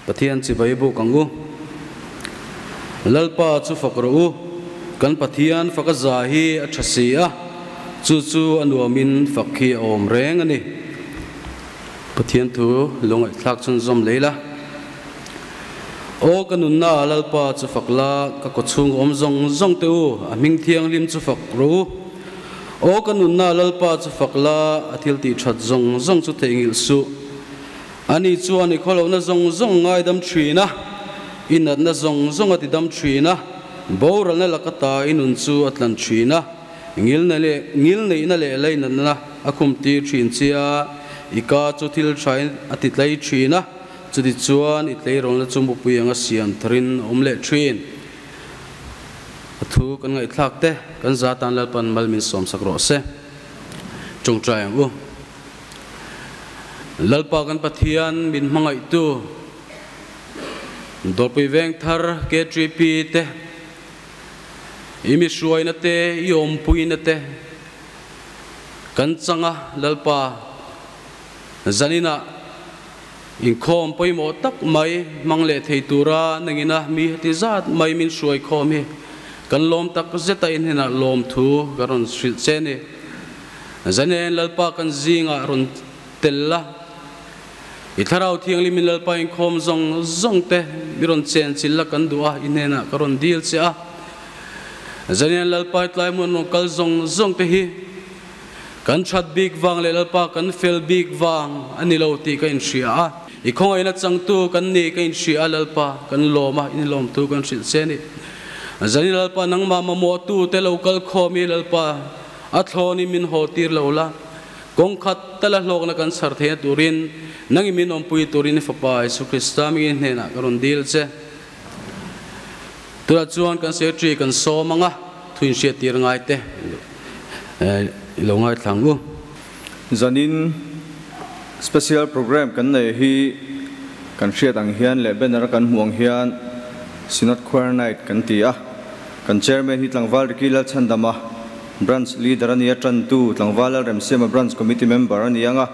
Pathian chibai buk ang u. Lalpa chu fak rawh u, kan Pathian faka za hi a tha si a, chu chu a nuamin fak hi a awm reng a ni. Pathian thu lungaihthlak chhunzawm lei la. Aw ka nunna Lalpa chu fak la, ka kawchhung awm zawng zawng te u, a hming thianghlim chu fak rawh u. Aw ka nunna Lalpa chu fak la, a thil tih that zawng zawng chu theihnghilh suh. Ani chuan i khawlohna zawng zawng ngaidam thin a, i natna zawng zawng a tidam thin a, boralna laka ta i nun chu a tlan thin a, ngilna leh ngilneihna leh leinatna a khumtir thin che a, i ka chu thil thain a titlei thin a, chutichuan i tleirawlna chu mupui anga siam tharin a awm leh thin. A thu kan ngaihthlak te kan za tan Lalpan mal min sawmsak rawh se. Tawngtai ang u. Lalpa kan Pathian min hmangaihtu Dawrpui Vengthar KTP te i mi hruaina te i awmpuina te kan changa Lalpa zaninah inkhawm pawimawh tak mai hmang leh thei tura nangina mi heti zat mai min hruai khawm hi kan lawm tak zeta in hnenah lawm thu ka rawn hrilh che ni. Zanen Lalpa kan zingah rawn tel la, i Thlarau Thianghlim in Lalpa inkhawm zawng zawng te mi rawn chen chil la kan duh a, i hnenah ka rawn dil che a. Zanen Lalpa i tlai hmun rawn kal zawng zawng te hi kan that bik vang leh Lalpa kan fel bik vang a ni lo tih ka inhria a. I khawngaihna changtu kan ni ka inhria a, Lalpa kan lawm a, in lawmtu kan hrilh che a ni. Zanin Lalpa nangmah mamawhtu te lo kal khawm i Lalpa, A thlawn in min haw tir lo la, kawng khat tala hlawkna kan chhar theihna turin nang i min awmpui turin i Fapa Jesuh Krista mingin hnenah ka rawn dil che. Tunah chuan kan Secretary kan sawm ang a, thu inhriat tir ngai te i lo ngaithla ang u. Zanin Special Programme kan nei hi kan hriat ang hian leh banner a kan hmuh ang hian Synod Choir Night kan ti a. Kan Chairman hi Tlangval Ricky Lalchhandama, Branch Leader a ni a, tantu Tlangval Lalremsiama Branch Committee Member a ni ang a.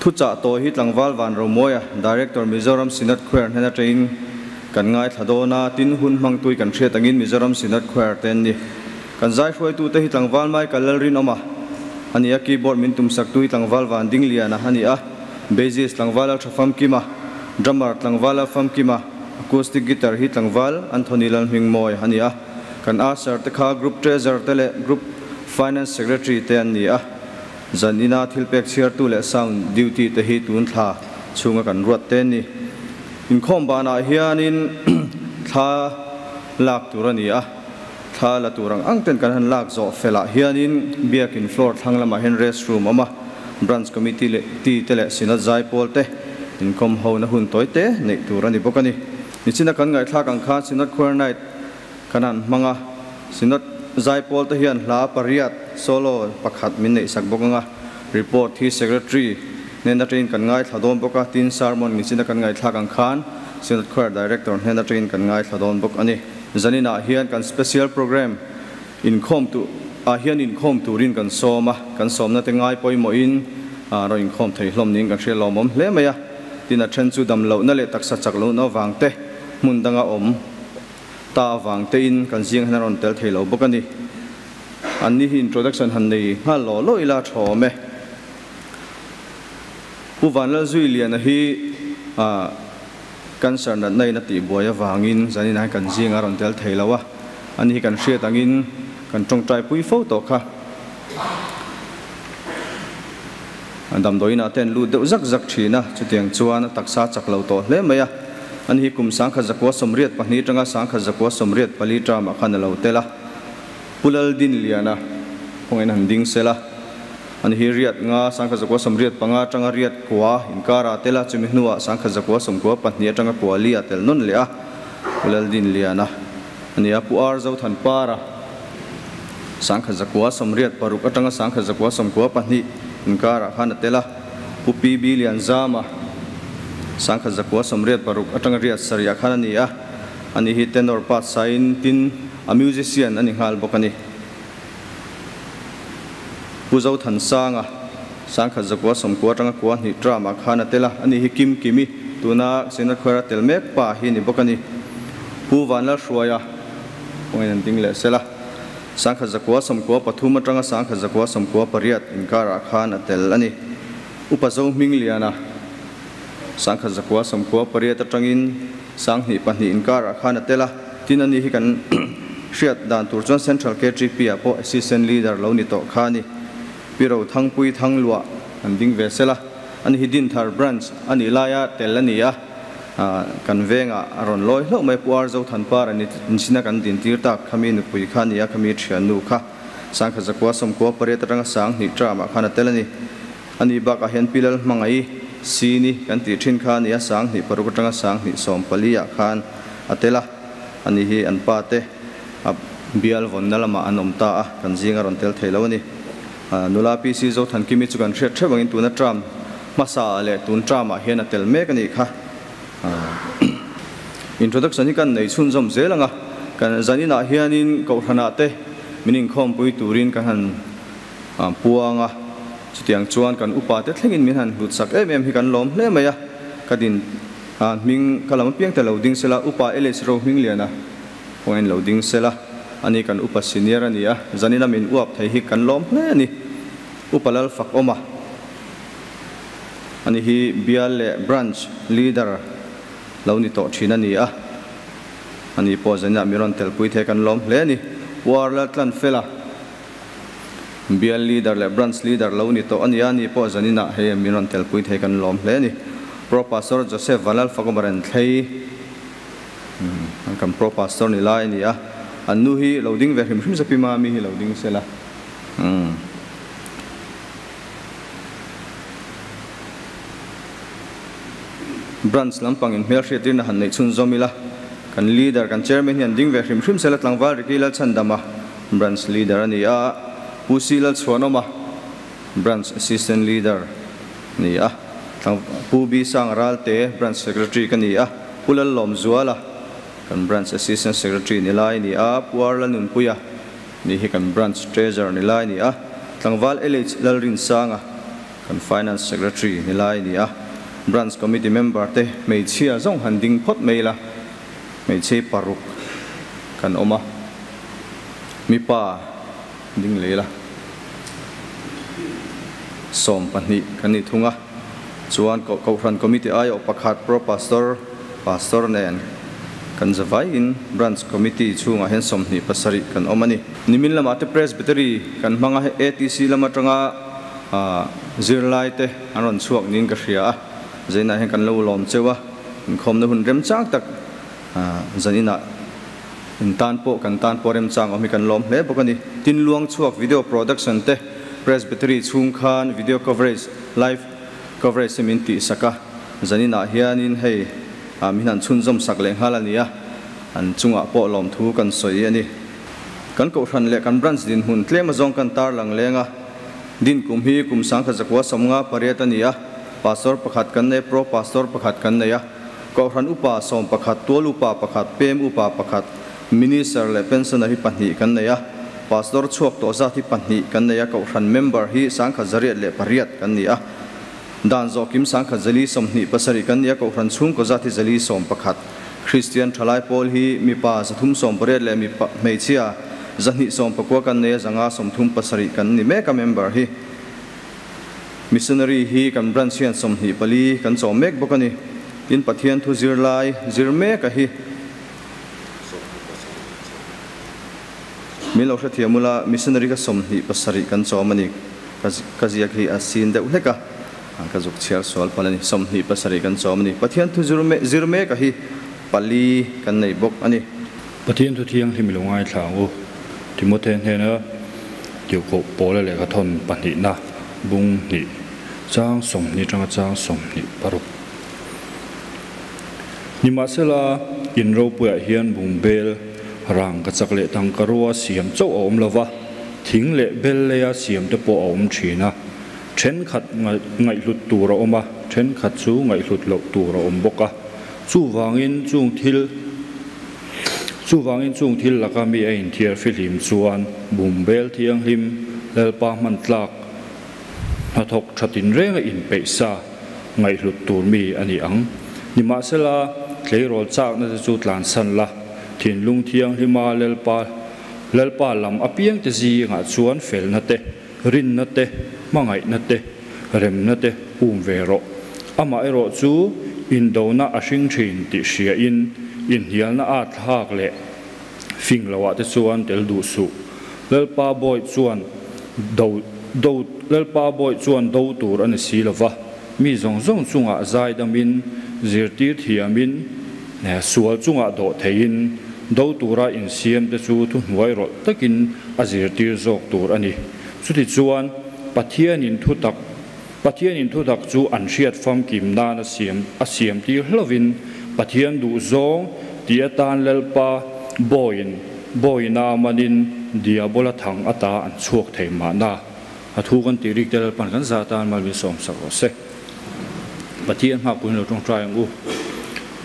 Thuchah tawh hi Tlangval Vanromuaia, Director Mizoram Synod Choir hnen atangin kan ngaithla dawn a, tin hun hmangtui kan hriat angin Mizoram Synod Choir te an ni. Kan zai hruaitute hi Tlangval Michael Lalrinawma a ni a, keyboard min tumsaktu hi Tlangval Vandingliana a ni a, bassist Tlangval Lalthafamkima, drummer Tlangval Lalfamkima, Acoustic guitar hi tlangval Anthony Lalhmingmawi a ni a, kan usher te kha Group Treasurer te leh Group Finance Secretary te an ni a, zan ina thil pek chhiartu leh sound duty te hi tun thla chhunga kan ruat te an ni. Inkhawm banah hianin thla lak tur a ni a, thla la tur ang ang ten kan han lak zawh felah hianin biakin floor thlang lamah hian rest room awm a, Branch Committee leh ti te leh Synod Zaipawl te inkawm hona hun tawi te neih tur a ni bawk a ni. Nichina kan ngaihthlak ang khan Synod Choir Night kan han hmang a, Synod Zaipawl te hian hla pariat, solo, pakhat min neihsak bawk ang a, report hi Secretary hnen atangin kan ngaithla dawn bawk a, tin sermon nichina kan ngaihthlak ang khan Synod Choir Director hnen atangin kan ngaithla dawn bawk a ni. Zaninah hian kan Special Programme Inkhawm tu ah hian inkhawm turin kan sawm a, kan sawmna te ngai pawimawhin rawn inkhawm thei hlawm niin kan hria lawmawm hle mai a. Tin a then chu dam lohna leh taksa chak lohna avang te, hmun danga awm ta avang tein kan zing hian a rawn tel thei lo bawk a ni. Anni hi introduction han nei nghal law law ila tha awm e. Pu Vanlalzuiliana hi Cancer natna in a tihbuai avangin zanin ah hian kan zing a rawn tel thei lo a, ani hi kan hriat angin kan tawngtai pui fo tawh kha. Damdawiin ah te an lut deuh zak zak thin a, chutiang chuan a taksa a chak lo tawh hle mai a, ani hi kum 1982 atanga 1984 term ah khan a lo tel a, Pu Laldinliana kawngin han ding sel a. Ani hi riat nga 1985 atanga riat kua inkara tel a, chumi hnuah 1992 atanga kua li a tel nawn leh a, Pu Laldinliana a ni a, Pu Ar Zothanpara 1986 atanga 1992 inkarah khan a tel a, Pu PB Lianzama 1986 atanga riat sarih ah khan a ni a, ani hi tenor part sain tin a musician a ni nghal bawk a ni. Pu Zothansanga, 1990 atanga kua hnih term ah khan a tel a, ani hi Kim Kimi tuna Synod Choir a tel mek pa hi ni bawk a ni. Pu Vanlalhruaia pawhin an ding leh sela, 1993 atanga 1998 inkarah khan a tel a ni. Upa Zohmingliana, 1998 atangin 2002 inkarah khan a tel a, tin a ni hi kan hriat dan tur chuan Central KTP ah pawh Assistant Leader lo ni tawh kha a ni. Pi Rothangpui Thangluah an ding ve sela, ani hi Dinthar Branch a nih laia tel a ni a, kan vengah a rawn lawi hlauh mai. Pu Ar Zothanpar a ni chin a kan dintir tak khami nupui kha a ni a, khami thiannu kha 1998 atanga 2000 term ah khan a tel a ni. Ani bakah hian Pi Lalhmangaih Sini kan tih thin kha a ni a, 2006 atanga 2014 ah khan a tel a, ani hi an pa te a bial vawnna lamah an awm ta a, kan zinga rawn tel thei lo a ni. Nula PC Zothankimi chu kan hriat hreuh angin tuna term hmasa ah leh tun term ah hian a tel mek a nih kha. Introduction hi kan nei chhunzawm zel ang a, kan zaninah hianin Kohhranah te min inkhawmpui turin kan han puang a, chutiang chuan kan upa te thlengin min han hlut sak em em hi kan lawm hle mai a, ka din hming ka lam apiang te lo ding sela, upa LH Rohmingliana pawhin lo ding sela, ani kan upa senior a ni a, zanina min uap thei hi kan lawm hle a ni. Upa Lalfakawma ani hi bial leh branch leader lo ni tawh thin a ni a, ani pawh zanina mi rawn telpui thei kan lawm hle a ni. Uar Laltlanfela Bial leader leh branch leader lo ni tawh a ni a, ni pawh zaninah hei min rawn telpui thei kan lawm hle a ni. Pro Pastor Joseph Vanlalfakumaren thlei kan Pro Pastor ni lai a ni a, an nu hi lo ding ve hrim hrim se Pi Mami hi lo ding se la. Branch lampangin hmelhriatirna han neih chhunzawm ila, kan leader, kan chairman hi an ding ve hrim hrim se la, tlangval Ricky Lalchhandama, Branch Leader a ni a, Pu Si Lalchhuanawma, Branch Assistant Leader a ni a, Pu B Sang Ralte, Branch Secretary ka ni a, Pu Lallawmzuala, kan Branch Assistant Secretary ni lai a ni a, Pu Ar Lalnunpuia ni hi kan Branch Treasurer ni lai a ni a, Tlangval LH Lalrinsanga, kan Finance Secretary ni lai a ni a, Branch Committee Member te hmeichhia zawng han ding phawt mai ila, hmeichhe paruk kan awm a. Mipa ding lei la 12 kan ni thung a, chuan Kohhran Committee aiawh pakhat Pro Pastor, Pastor nen kan zavaiin Branch Committee chhungah hian 27 kan awm a ni. Nimin lamah te Presbytery kan hmang a, hei ATC lam atanga zirlai te an rawn chhuak niin ka hria a, zainah hian kan lo lawm cheu a, inkhawmna hun remchang tak zaninah In tan pawh kan tan pawh remchang awm hi kan lawm hle bawk a ni. Tin luang chhuak video production te Presbytery chhung khan video coverage, live coverage hi min tih sak a, zaninah hianin hei min han chhunzawm sak leh nghal a ni a, an chungah pawh lawmthu kan sawi a ni. Kan kohhran leh kan branch dinhmun tlem azawng kan tarlang leng a, din kum hi kum 1958 a ni a, Pastor pakhat kan nei, Pro Pastor pakhat kan nei a, Kohhran upa 11, tual upa pakhat, pem upa pakhat, Minister leh pensioner hi pahnih kan nei a, Pastor chhuak tawh zat hi pahnih kan nei a, Kohhran member hi 1108 kan ni a, dan zawh kim 1127 kan ni a, Kohhran chhungkaw zat hi 411. Kristian thalai pawl hi mipa 380 leh mipa hmeichhia 219 kan nei a, 537 kan ni mek a member hi. Missionary hi kan branch hian 24 kan chawm mek bawk a ni. Tin Pathian thu zir lai zir mek a hi. Min lo hrethiam ula missionary ka 27 kan chawm a ni. Ka ziak hi a sin deuh hlek a, ka zuk chhiar sual palh a ni. 27 kan chawm a ni. Pathian thu zir mek a hi pali kan nei bawk a ni. Pathian thu thianghlim i lo ngaithla ang u. Timothea hnena Tirhkoh Paula lehkha thawn pahnihna bung hnih chang 20 atanga chang 26. Nimahsela, in ropuiah hian bung bel rang ka chak leh tangkarua siam chauh a awm lova, thing leh bel leia siam te pawh a awm thin a. Thenkhat ngaihhlut tur a awm a, thenkhat chu ngaihhlut loh tur a awm bawk a. Chuvangin chung thil Chuvangin chung thil laka mi a inthiar fihlim chuan Bumbel thianghlim Lalpa hman tlak hnathawk tha tinreng a inpeih sa ngaihhlut tur mi a ni ang. Nimahsela, tleirawl châkna te chu tlansan la, thinlung thianghlima Lalpa Lalpa lam apiangte zingah chuan felna te, rinna te, hmangaihna te, remna te um ve rawh. Amaherawh chu indona a hring thin tih hriain inhnialna at thlak leh fing loah te chuan tel duh suh. Lalpa bawi chuan do do Lalpa bawi chuan do tur a ni si lo va, mi zawng zawng chungah zaidamin, zirtir thiamin, sual chungah dawh theiin, do tura insiam te chu thuhnuai rawlh takin a zirtir zawk tur a ni. Chutichuan, Pathianin thutak Pathianin thutak chu an hriat famkim nan a siam a siam tir hlovin Pathian duh zawng tih atan Lalpa bawiin bawina manin Diabola thang ata an chhuak thei mahna. A thu kan tih rik te Lalpan kan za atan mal min sawm sak rawh se. Pathian nghak puiin lo tawngtai ang u.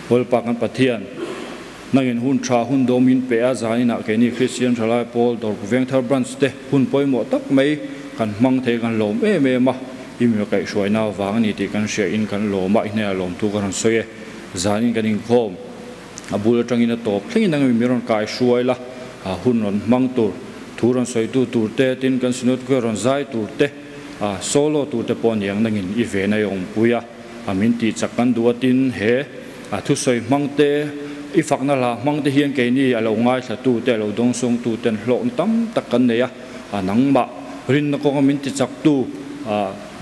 Lalpa kan Pathian, nangin hun tha hun dawm min pe a, zaninah keini Kristian Thalai Pawl Dawrpu Vengthar Branch te hun pawimawh tak mai kan hmang thei kan lawm em em a, i mi kaihhruaina avang a ni tih kan hria in kan lawm a, i hnenah lawmthu ka rawn sawi e. Zanin kan inkhawm a bul atangin a tawp thlengin nang mi rawn kaihruai la, hun rawn hmang tur, thu rawn sawitu tur te, tin kan Synod Choir rawn zai tur te, solo tur te pawh aniang nangin i ven a i awmpui a, a min tih chak kan duh a, tin he a thusawi hmang te, i fakna hla hmang te hian keini a lo ngaithla tu te, a lo dawngsawng tu ten hlawkna tam tak kan nei a, a nangmah rinna kawnga min ti chak tu,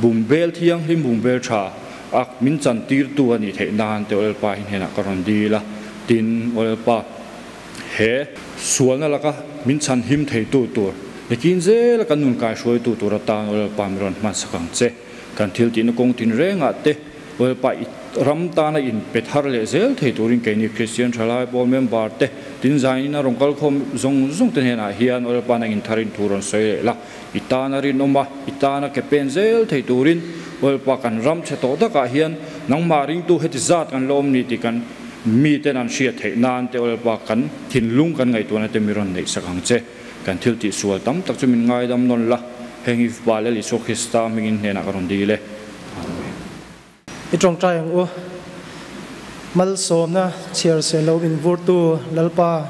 bungbel thianghlim bungbel tha a min chan tir tu a nih theih nan te Lalpa hi hnenah ka rawn dil a, tin Lalpa he sualna laka min chhan him thei tu tur, nikin zela kan nun kaihruai tu tur atan Lalpa min rawn hman sak ang che. Kan thil tihna kawng tin rengah te Lalpa i ram tana in pe thar leh zel thei turin keini Kristian Thalai Pawl member te tin zainin a rawn kal khawm zawng zawng te hnenah hian Lalpa nangin tharin thu rawn sawi leh la, i tana rinawm a, i tana ke pen zel thei turin Lalpa kan ram chhe tawh takah hian nangmah ringtu heti zat kan la awm ni tih kan miten an hriat theih nan te Lalpa kan thinlung kan ngaihtuahna te mi rawn neih sak ang che. Kan thil tih sual tam tak chu min ngaidam nawn la, heng hi Fapa leh Isua Krista hmingin hnenah ka rawn dil e. Amen. I tawngtai ang u. Malsawmna chhiar se lo min vurtu Lalpa,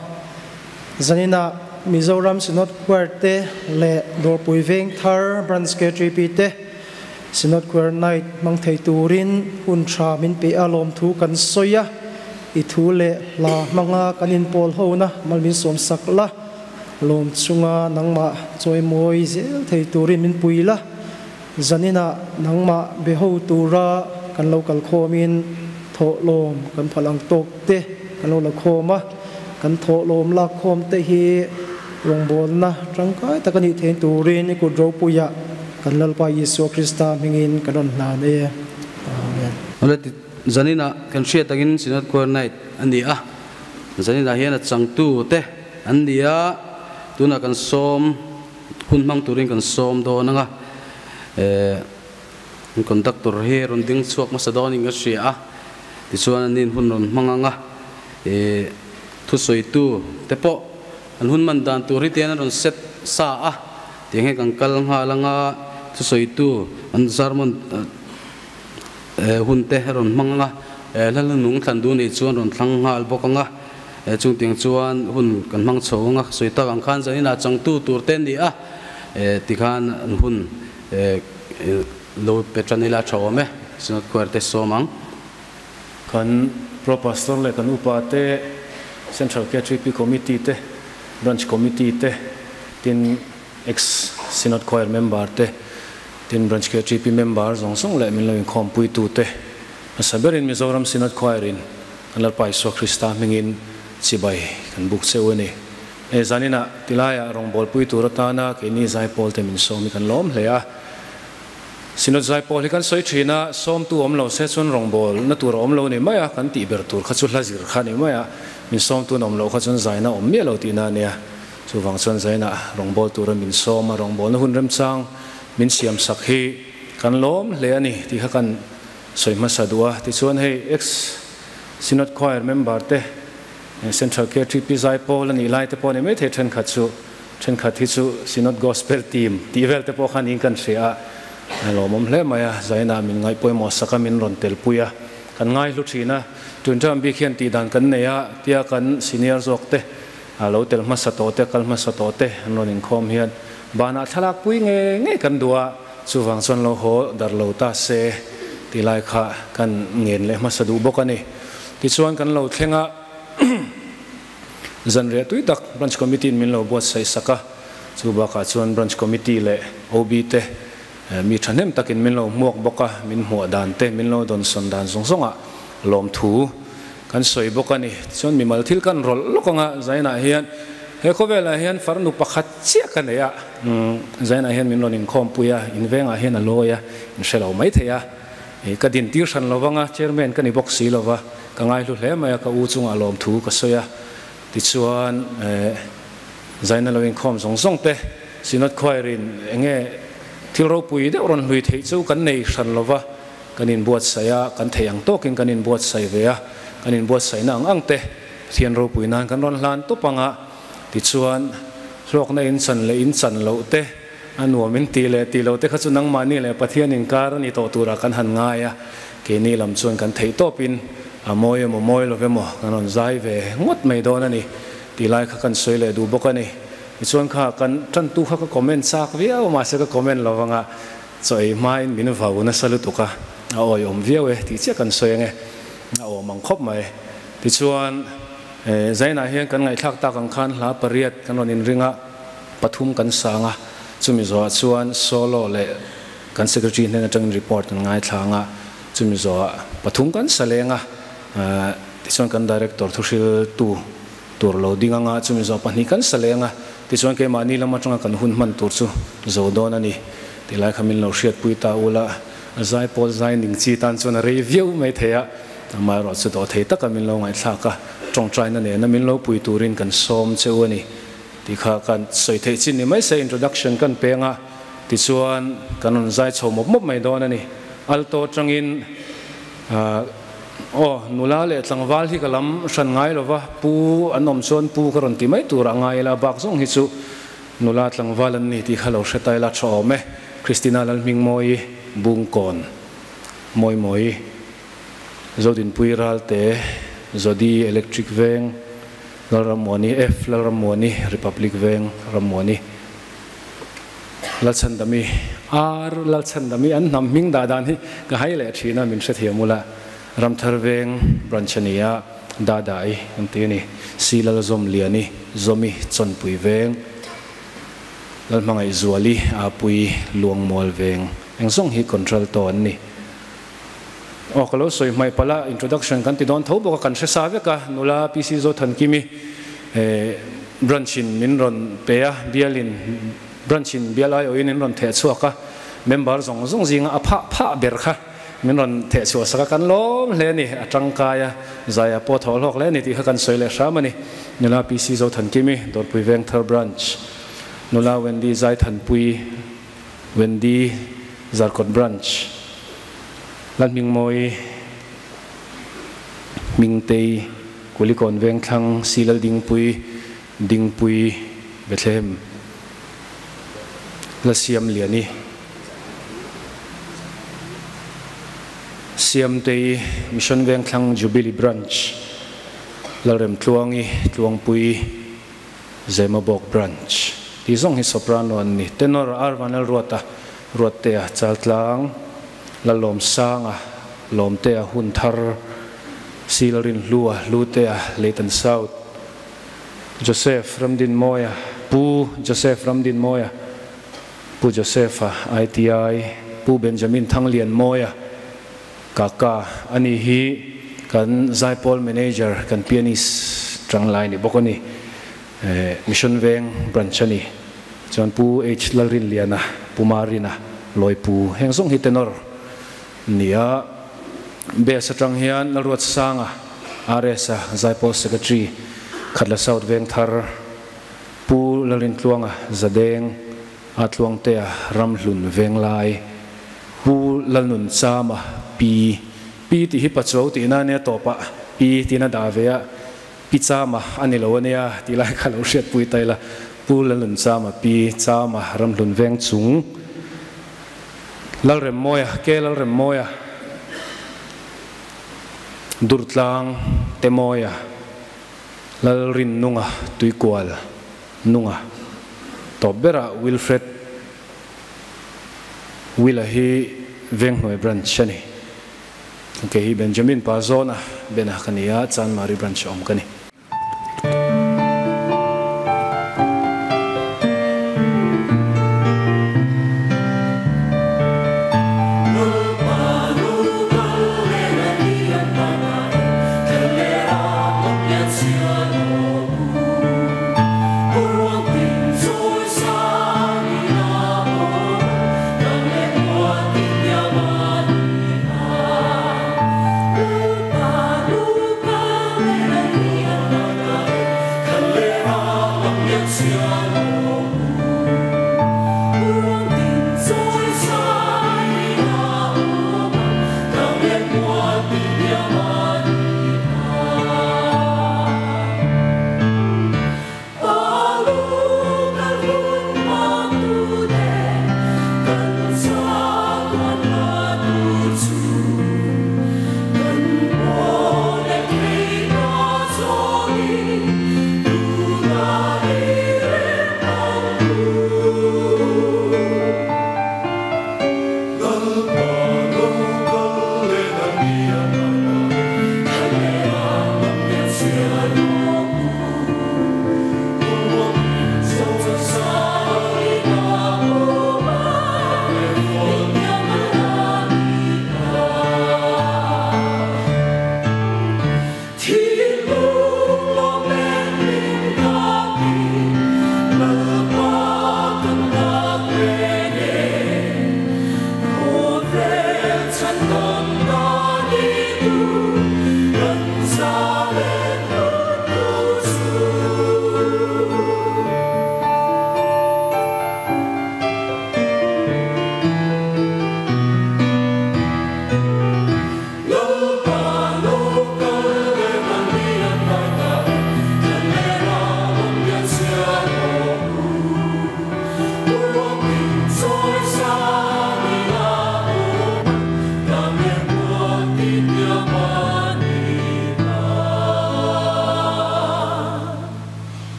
zaninah Mizoram Synod Choir te leh Dawrpui Vengthar Branch KTP te Synod Choir Night hmang thei turin hun tha min pe a lawmthu kan sawi a, i thu leh hla hmanga kan inpawl hona mal min sawm sak la, lawm chunga nangmah chawimawi zel thei turin min pui la, zaninah nangmah be ho tura kan lo kal khawmin thawhlawm kan phal ang tawk te kan lo la khawm a, kan thawhlawm lak khawm te hi rawngbawlna tangkai tak a nih theih turin i kut ropuiah kan Lalpa Isua Krista hmingin kan rawn hlan e. Amen. Awle ti zaninah kan hriat takin Synod Choir Night a ni a, zaninah hian a changtu te an ni a, tunah kan sawm hun hmang turin kan sawm dawn anga eh conductor hi rawn ding chhuak hmasa dawnin ka hria a, tichuan an nin hun rawn hmang anga eh thusawitu te pawh An hun man dan tur hi tian an rawn set sa a, tiang hian kan kal nghal anga thusawitu an sermon hun te a rawn hmang anga, hla hlunung thlan duh nih chuan rawn thlang nghal bawk anga, chung tiang chuan hun kan hmang chho anga, sawi tak ang khan zaninah changtu tur te an ni a, tikhan an hun lo pe tan ila a tha awm e, Synod Choir te sawm ang. Kan Pro Pastor leh kan upa te, Central KTP Committee te, Branch Committee te, tin Ex Synod Choir member te, tin Branch KTP member zawng zawng leh min lo inkhawmpui tu te, hmasa berin Mizoram Synod Choir in kan Lalpa Isua Krista hmingin chibai kan buk cheu a ni. He zaninah tilaiah rawngbawlpui tur atana keini zaipawl te min sawm hi kan lawm hle a. Synod zai pawl hi kan sawi thin a, sawmtu awm lo se chuan rawngbawlna tur a awm lo ni mai a, kan tih ber tur kha chu hla zir kha ni mai a, min sawmtu an awm loh kha chuan zaina awm miah lo tihna a nia. Chuvang chuan zaina rawngbâwl tura min sawm a, rawngbawlna hun remchang min siam sak hi kan lawm hle a ni tih kha kan sawi hmasa duh a. Tichuan hei ex Synod Choir member te Central KTP zai pawl a nih lai te pawh a ni maithei thenkhat chu. Thenkhat hi chu Synod Gospel Team tih vel te pawh khan in kan hria a, a lawmawm hle mai a, Zaina min ngaihpawimawh sak a, min rawn telpui a. Kan ngai hlu thin a, tun term bik hian tih dan kan nei a, tia kan senior zawk te, lo tel hmasa tawh te, kal hmasa tawh te an rawn inkhawm hian banah thlalak pui nge nge kan duh a, chuvang chuan lo haw dar lo ta se tih lai kha kan ngen leh hmasa duh bawk a ni. Tichuan kan lo thleng a, zanriah tui tak Branch Committee in min lo buatsaih sak a, chu bakah chuan Branch Committee leh OB te Mi thahnem takin min lo hmuak bawk a, min hmuah dan te, min lo dawnsawn dan zawng zawngah lawmthu kan sawi bawk a ni. Tichuan mimal thil kan rawlh lawk ang a, Zainah hian he khawvelah hian farnu pakhat chiah ka nei a, Zainah hian min rawn inkhawmpui a, in vengah hian a lawi a, in hre lo maithei a, ka din tir hran lo vang a, chairman ka ni bawk si lo va, ka ngaihlu hle mai a, ka u chungah lawmthu ka sawi a. Tichuan Zaina lo inkhawm zawng zawng te Synod Choir in enge thil ropui deuh rawn hlui theih chu kan nei hran lova, kan inbuatsaih a, kan theih ang tawkin kan inbuatsaih ve a, kan inbuatsaihna ang ang te Pathian ropui nan kan rawn hlan tawp ang a. Tichuan hlawkna in chan leh in chan loh te, a nuam in tih leh tih loh te kha chu nangmahni leh Pathian inkar a ni tawh turah kan han ngai a, keini lam chuan kan theih tawpin A mawi emaw mawi lo emaw kan rawn zai ve ngawt mai dawn a ni tih lai kha kan sawi leh duh bawk a ni. Tichuan kha kan tantu kha ka comment chak viau mahse ka comment lo vanga chaw ei hmain min vau nasa lutuk a, a awiawm viau e tih chiah kan sawi ange, a awm ang khawp mai. Tichuan Zainah hian kan ngaihthlak tak ang khan hla pariat kan rawn inring a, pathum kan sang a, chumi zawhah chuan solo leh kan secretary hnen atangin report kan ngaithla ang a, Chumi zawhah pathum kan sa leng a, tichuan kan Director thuhriltu tur lo ding anga chumi zawh pahnih kan sa leng a, tichuan keimahni lam atanga kan hun hman tur chu zo dawn a ni tih lai kha min lo hriatpui ta ula, zai pawl zai ning chi tan chuan a rei viau mai thei a, amaherawh chu dawh thei taka min lo ngaihthlak a, tawngtaina nena min lo pui turin kan sawm che u a ni tih kha kan sawi theih chin ni mai se introduction kan peng a. Tichuan, kan rawn zai chho mawp mawp mai dawn a ni. Alto atangin, Aw, nula leh tlangval hi ka lam hran ngai lo va, pu an awm chuan pu ka rawn ti mai tur a ngai ila, bak zawng hi chu nula tlangval an ni tih kha lo hre ta ila tha awm e. Christina Lalhmingmawii, Bungkawn, Mawimawii, Zodinpui Ralte, Zodi Electric Veng, Lalrammuani, F Lalrammuani, Republic Veng, Rammuani. Lalchhandami, Ar Lalchhandami an hnam hming dah dan hi ka hai leh thin a, min hrethiam ula. Ramthar Veng branch a ni a, Dadai an ti a ni. Si Lalzawmliani, Zawmi Chawnpui Veng, Lalhmangaihzuali, Apui Luangmual Veng eng zawng hi contralto an ni. Aw ka lo sawi hmaih palh a, introduction kan ti dawn tho bawk a, kan hre sa vek a, nula PC Zothankimi branch in min rawn pe a, bialin branch in bial aiawhin min rawn theh chhuak a, member zawng zawng zinga a phah phah ber kha min rawn theh chhuah sak a, kan lawm hle a ni, a tangkai a, zai a pawh thaw hlawk hle a ni tih kha kan sawi leh hram a ni. Nula PC Zothankimi, Dawrpui Vengthar Branch, Nula Wendy Zaithanpui, Wendy, Zarkawt Branch, Lalhmingmawi, Hmingtei, Kulikawn Vengthlang, Silal Dingpui, Dingpui, Bethlehem, Lalsiamliani, Siamtei, Mission Vengthlang Jubilee Branch, Lalremtluangi, Tluangpui, Zemabawk Branch tih zawng hi soprano an ni. Tenor R Vanlalruata, Ruattea, Chaltlang, Lalawmsanga, Lawmtea, Hunthar, Silrinhlua, Hlutea, Leitan South, Joseph Ramdinmawia, Pu Joseph Ramdinmawia, Pu Joseph-a, ITI, Pu Benjamin Thanglianmawia, Kaka, ani hi kan Zaipawl Manager, kan pianist tanglai ni bawk a ni. Mission Veng Branch a ni. Chuan Pu H Lalrinliana, Pu Marina, Lawipu heng zawng hi tenor ni a. Bass atang hian Lalruatsanga, RS-a, Zaipawl Secretary, Khatla South Vengthar, Pu Lalrintluanga, Zadeng, A Tluangtea Ramhlun Venglai, Pu Lalnun Chama Pi, Pi tih hi Pachuau tihna ania tawpah Pi tiin a dah ve a, Pi Chama a ni lo ania tih lai kha lo hriatpui ta ila, Pu Lalnun Chama Pi Chama Ramhlun Veng chung, Lalremmawia, Ke Lalremmawia. Durtlang Temoya Lalrin Nunga Tuikual Nunga Tobera Wilfred Willa hi Vengnoi branch ani ke hi Benjamin Pazona bena kania Chanmari branch om kani.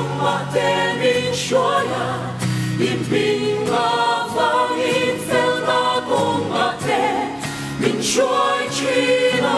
kong te min shuaya in ping ma vang in fel na kong ma te min shuai china.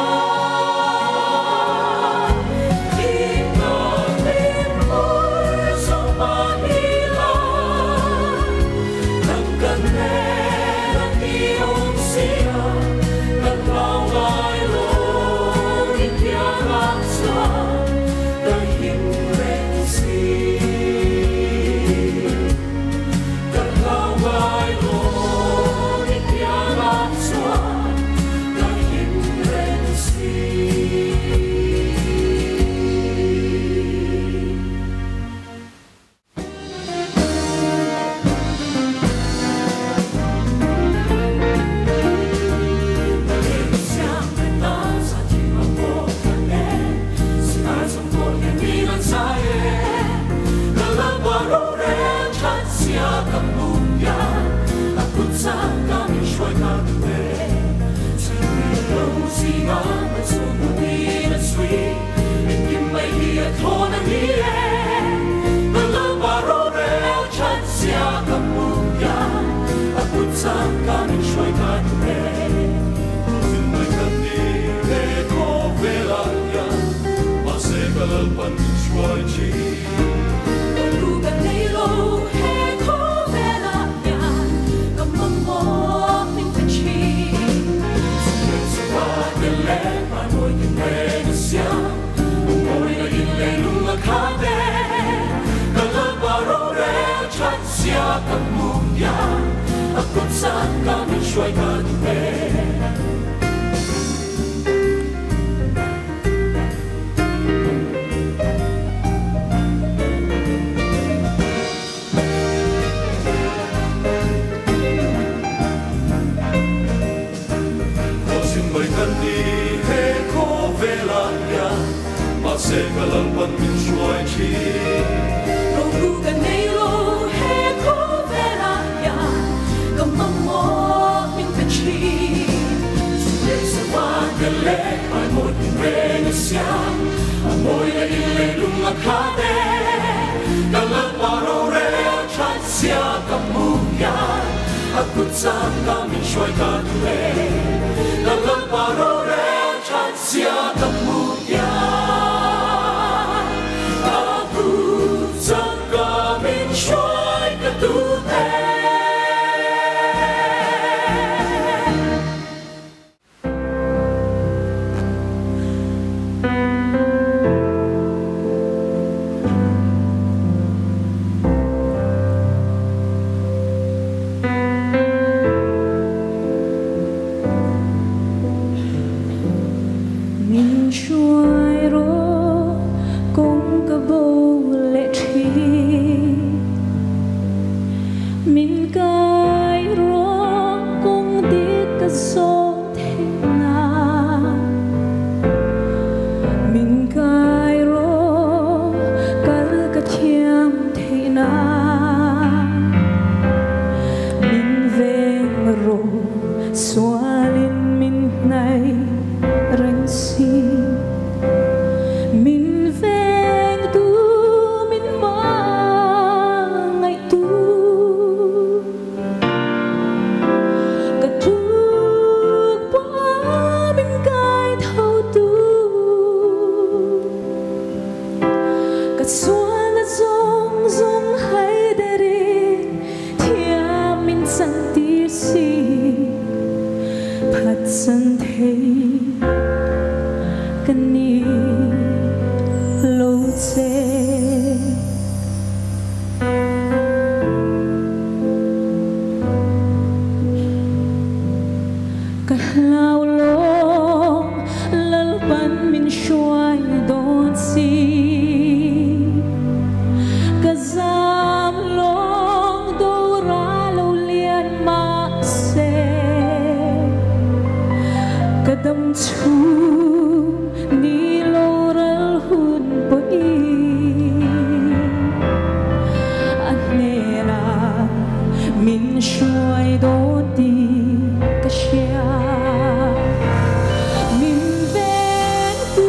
Min ven tu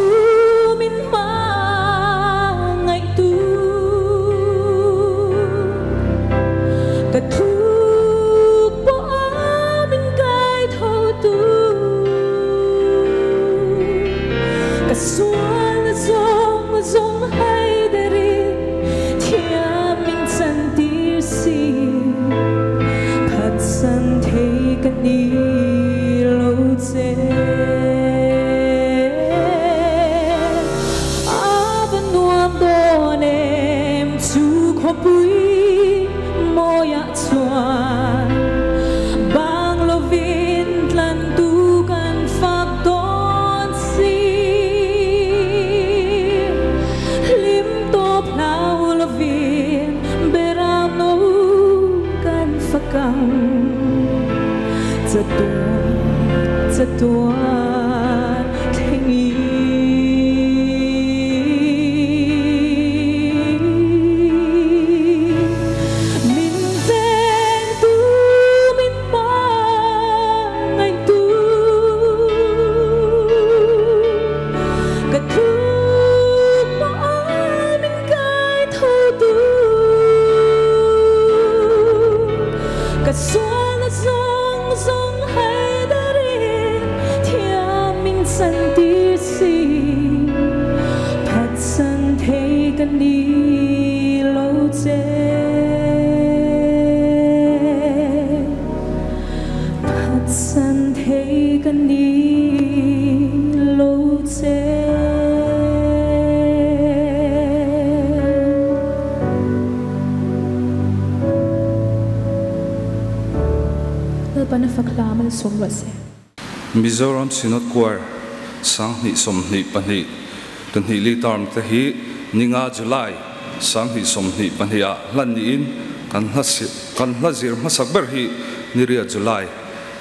min ma ngai tu. Khopui moya chuan bang lovin tlan tu kan fak don si lim top lau lovin beram no kan fakang chatuan chatuan thengi. Min ven tu min pa ngai tu ka thu pa min kai tho tu ka sual na zong zong hai darin thiam min san ti si phat san the kan ni lo che phat san the kan ni lo che. Lalpana faklaman somwase. Mizoram Synod Choir sang ni som ni pahnih tun hi li term te hi ninga July sang ni som ni pahnih a hlan ni in kan hla kan hla zir hmasak ber hi niria July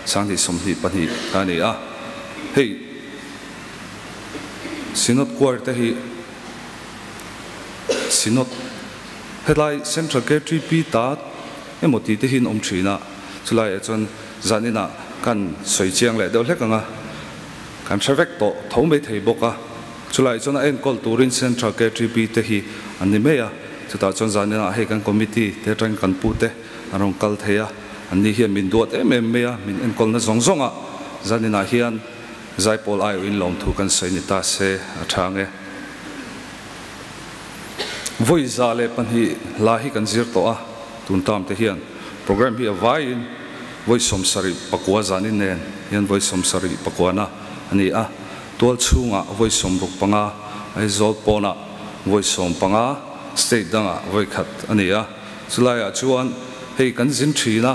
sang ni som ni pahnih ka ni a. Hei Synod Choir te hi Synod helai Central KTP ta emaw ti te hin awm thina chulai ah chuan zanina kan soi chiang leh deuh hlek anga kan hrevek tawh tho mai thei bawk a chulai chuan a enkawl turin Central KTP te hi an ni mai a chutah chuan zanina hei kan committee te atangin kan pu te an rawn kal thei a an ni hian min duat em em mai a min enkawl na zawng zawng a zanina hian zaipawl ai in lawm thu kan sawi ni ta se a tha nge voi za leh pahnih hla hi kan zir tawh a tun tam te hian program hi a vaiin voi som sarih pakua zanin nen hian voi som sarih pakuana ani a tual chhungah voi som ruk panga Aizawl pawnah voi som panga state dangah voi khat ani a chulaiah chuan hei kan zin thina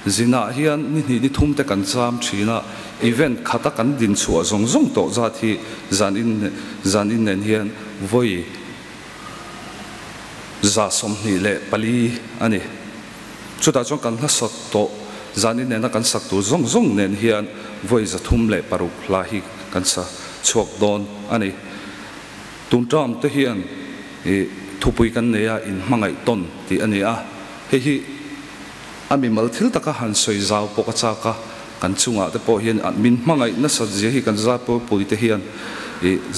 zinah hian ni hnih ni thum te kan cham thina event khata kan din chhuah zawng zawng tawh zat hi zanin zanin nen hian voi za som hnih leh pali ani chutah chuan kan hla sak tawh zanin nena kan sak tur zawng zawng nen hian voi za thum leh paruk hla hi kan sa chhuak dawn ani tun term te hian thupui kan nei a in hmangaih tawn tih ani a hei hi ami mal thil taka han sawi zau pawh ka chak a kan chungah te pawh hian min hmangaih nasa zia hi kan za pawh pui te hian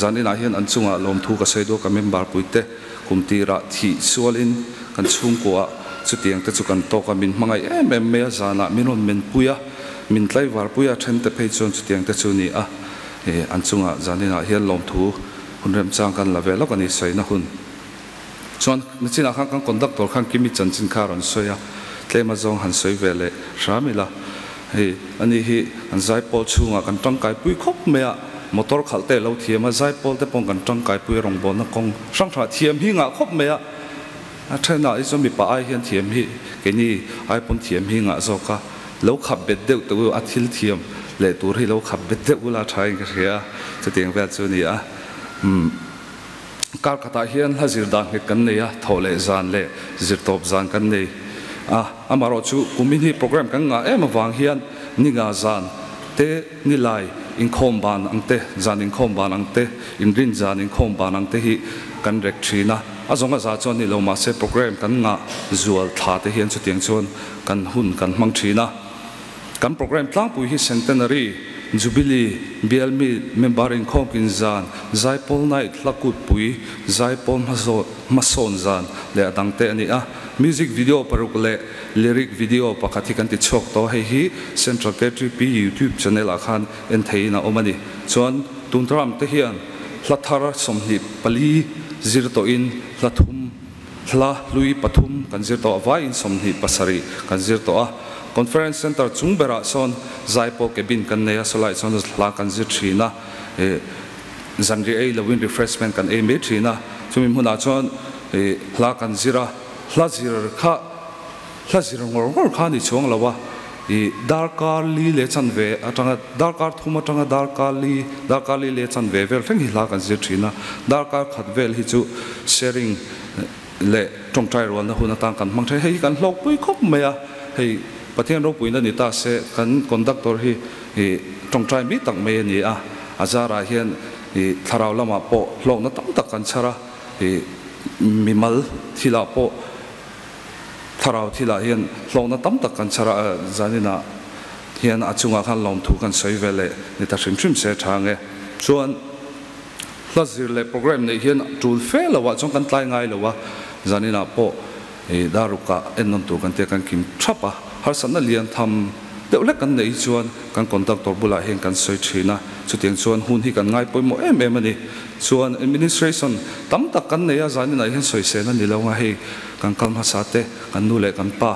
zaninah hian an chungah lawm thu ka sawi dawn ka member pui te kum tirah thih sualin kan chhungkuah chutiang te chu kan tawk a min hmangaih em em mai a zanah min rawn men pui a min tlaivar pui a then te phei chuan chutiang te chu ni a an chungah zaninah hian lawm thu hun remchang kan la ve lawk ani sawina hun chuan nachinah khan kan conductor khan kimi chanchin kha rawn sawi a tlema zawng han sawi ve leh hram ila hei ani hi an zaipawl chhungah kan tangkai pui khawp mai a motor khalh te lo thiam a zaipawl te pawh kan tangkai pui rawng bawlna kawng hrang hrang thiam hi ngah khawp mai a a thenah hi chuan mipa ai hian thiam hi keini ai pawn thiam hi ngah zawk a lo khap bet deuh te u a thil thiam leh tur hi lo khap bet deuh ula tha in ka hria chutiang vel chu ani a kar khatah hian hla zir dan nghet kan nei a thawh leh zan leh zir tawp zan kan nei a amarawh chu kumin hi program kan ngah em avang hian ni nga zan te ni lai inkhawm ban ang te zan inkhawm ban ang te inrin zan inkhawm ban ang te hi kan rek thina a zawng a za chuan ni lo mahse program kan ngah zual thla te hian chutiang chuan kan hun kan hmang thina kan program tlangpui hi centenary jubilee bial mi member inkhawm kin zan zaipawl night hlakut pui zaipawl hmasawn zan leh a dang te ani a music video paruk leh lyric video pakhat hi kan ti chhuak tawh hei hi Central KTP YouTube channel ah khan en theiin a awm ani chuan tun ram te hian hla thar sawmhnih pali zir tawhin hla thum hla hlui pathum kan zir tawh a vaiin sawmhnih pasarih kan zir tawh a conference center chung berah sawn zaipawl cabin kan nei a sawlaiah chuan hla kan zir thin a zanri ei loin refreshment kan ei mai thin a chumi hmunah chuan hla kan zir a Hlazir kha hlazir ngor ngor kha ni chuang lawa i darkar li le chan ve atanga darkar thuma tanga darkar li le chan ve vel thleng hi hla kan zir thina darkar khat vel hi chu sharing le tong trai ron na hun atang kan mang thei hei kan hlok pui khop mai a hei Pathian ro pui na ni ta se kan conductor hi i tong trai mi tak mai ani a azara hian i tharau lama po hlok na tam tak kan chara i mimal thila po tharau thila hian hlok na tam tak kan chara zanina hian achunga khan lom thu kan soi vele ni ta hrim hrim se thange chuan hlazir le program nei hian tul fe lawa chong kan tlai ngai lawa zanina po e daruka ennon tu kan te kan kim thapa har san na lian tham deuh lek kan nei chuan kan conductor bula hian kan soi thina chutiang chuan hun hi kan ngai pawimawh em em ani chuan administration tam tak kan nei a zanina hian soi se na ni lo nga hei kan kalma sa te kan nu le kan pa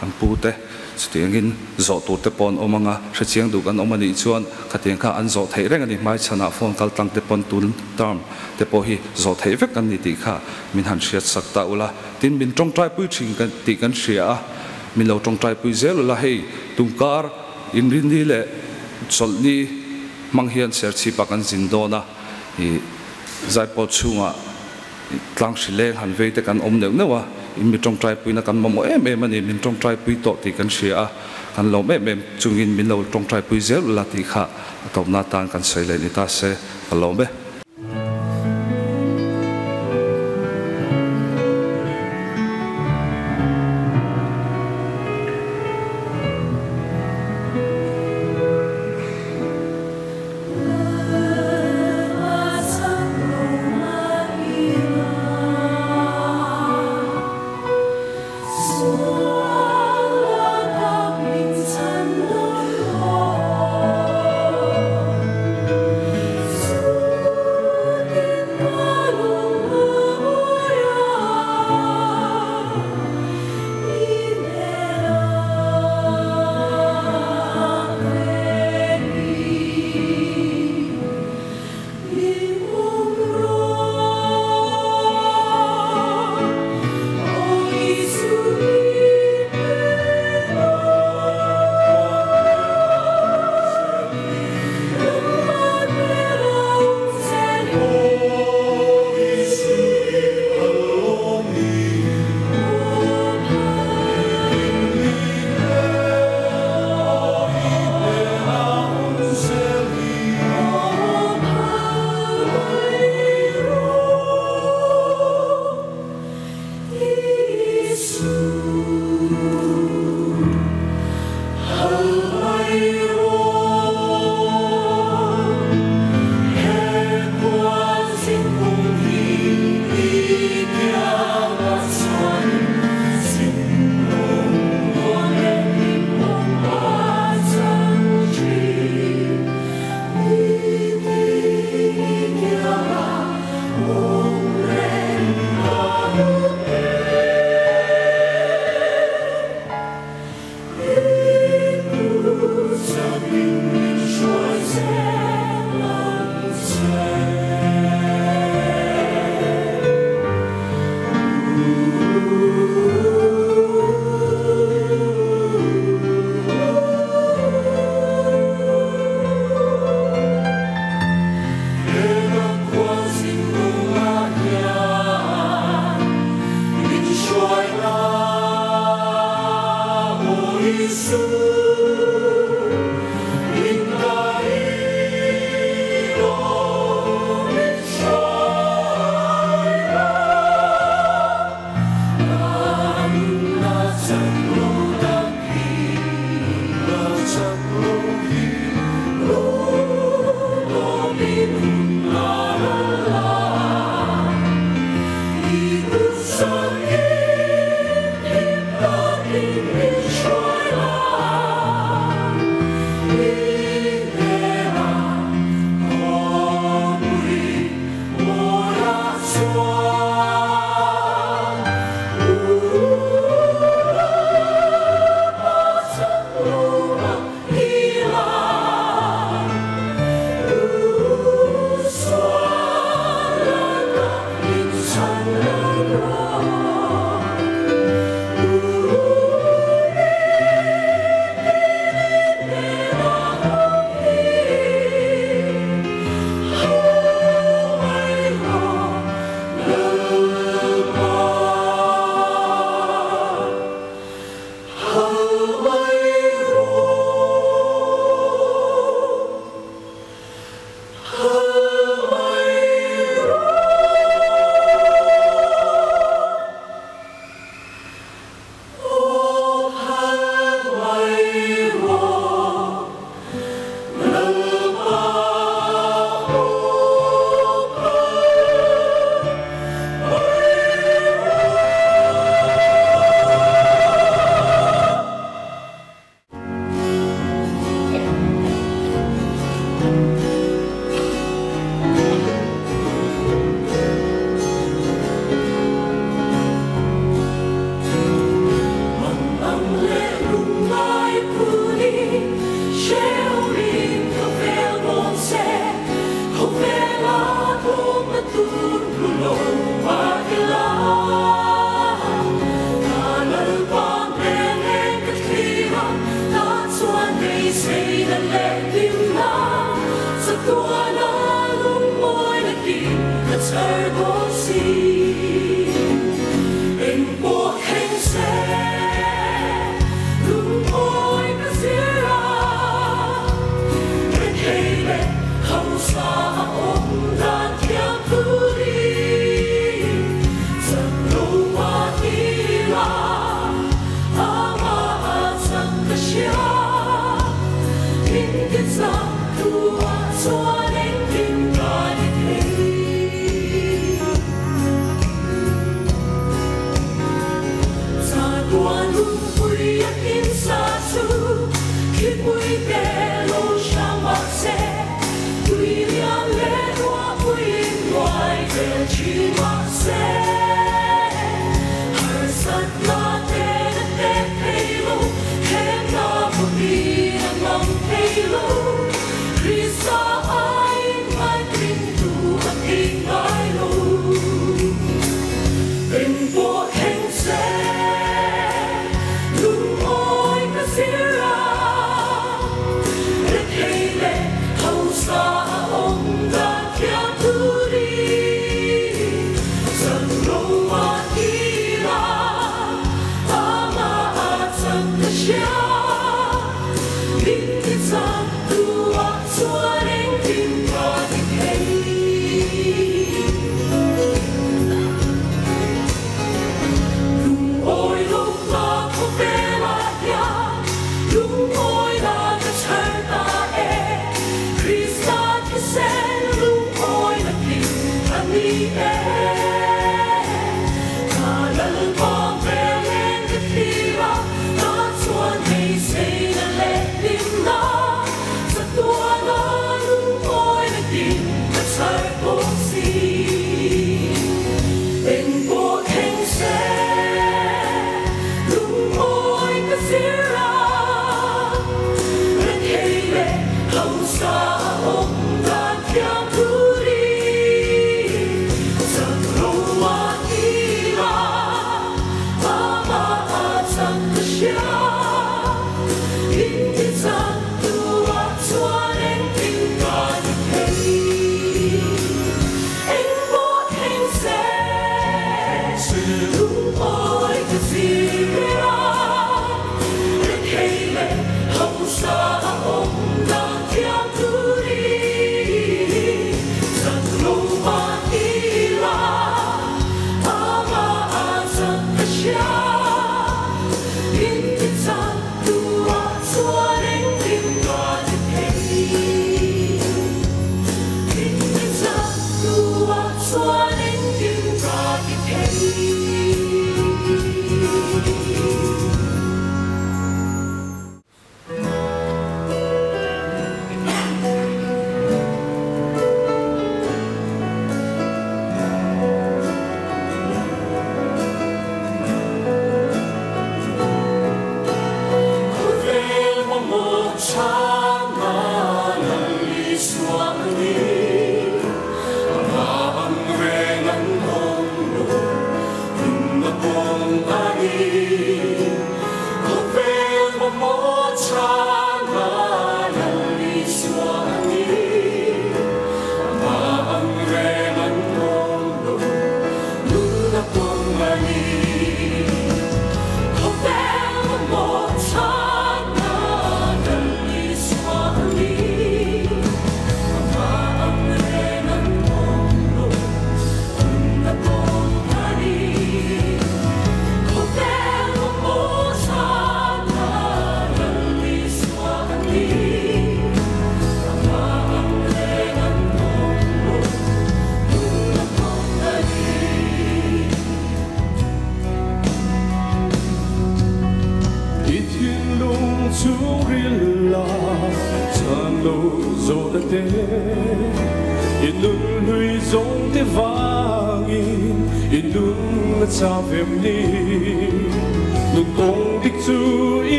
kan pu te chutiangin zo tur te pawn awmanga hrechiang du kan awm ani chuan khatiang kha an zo thei reng ani hmai chhana phone kal tlang te pawn tun term te pawh hi zo thei vek an ni tih kha min han hriat sak ta ula tin min tawngtai pui thin kan tih kan hria a min lo tawngtai pui zel ula hei tungkar inrini le chawlhni hmang hian serchhipa kan zin dawn a i zaipawl chhungah tlang hrileng han vei te kan awm neuh neuh a in mi tawngtai puina kan mamawh em em ani min tawngtai pui tawh tih kan hria a kan lawm em em chungin min lo tawngtai pui zel ula tih kha a tawpna tan kan sawi leh ni ta se ka lawm e. Su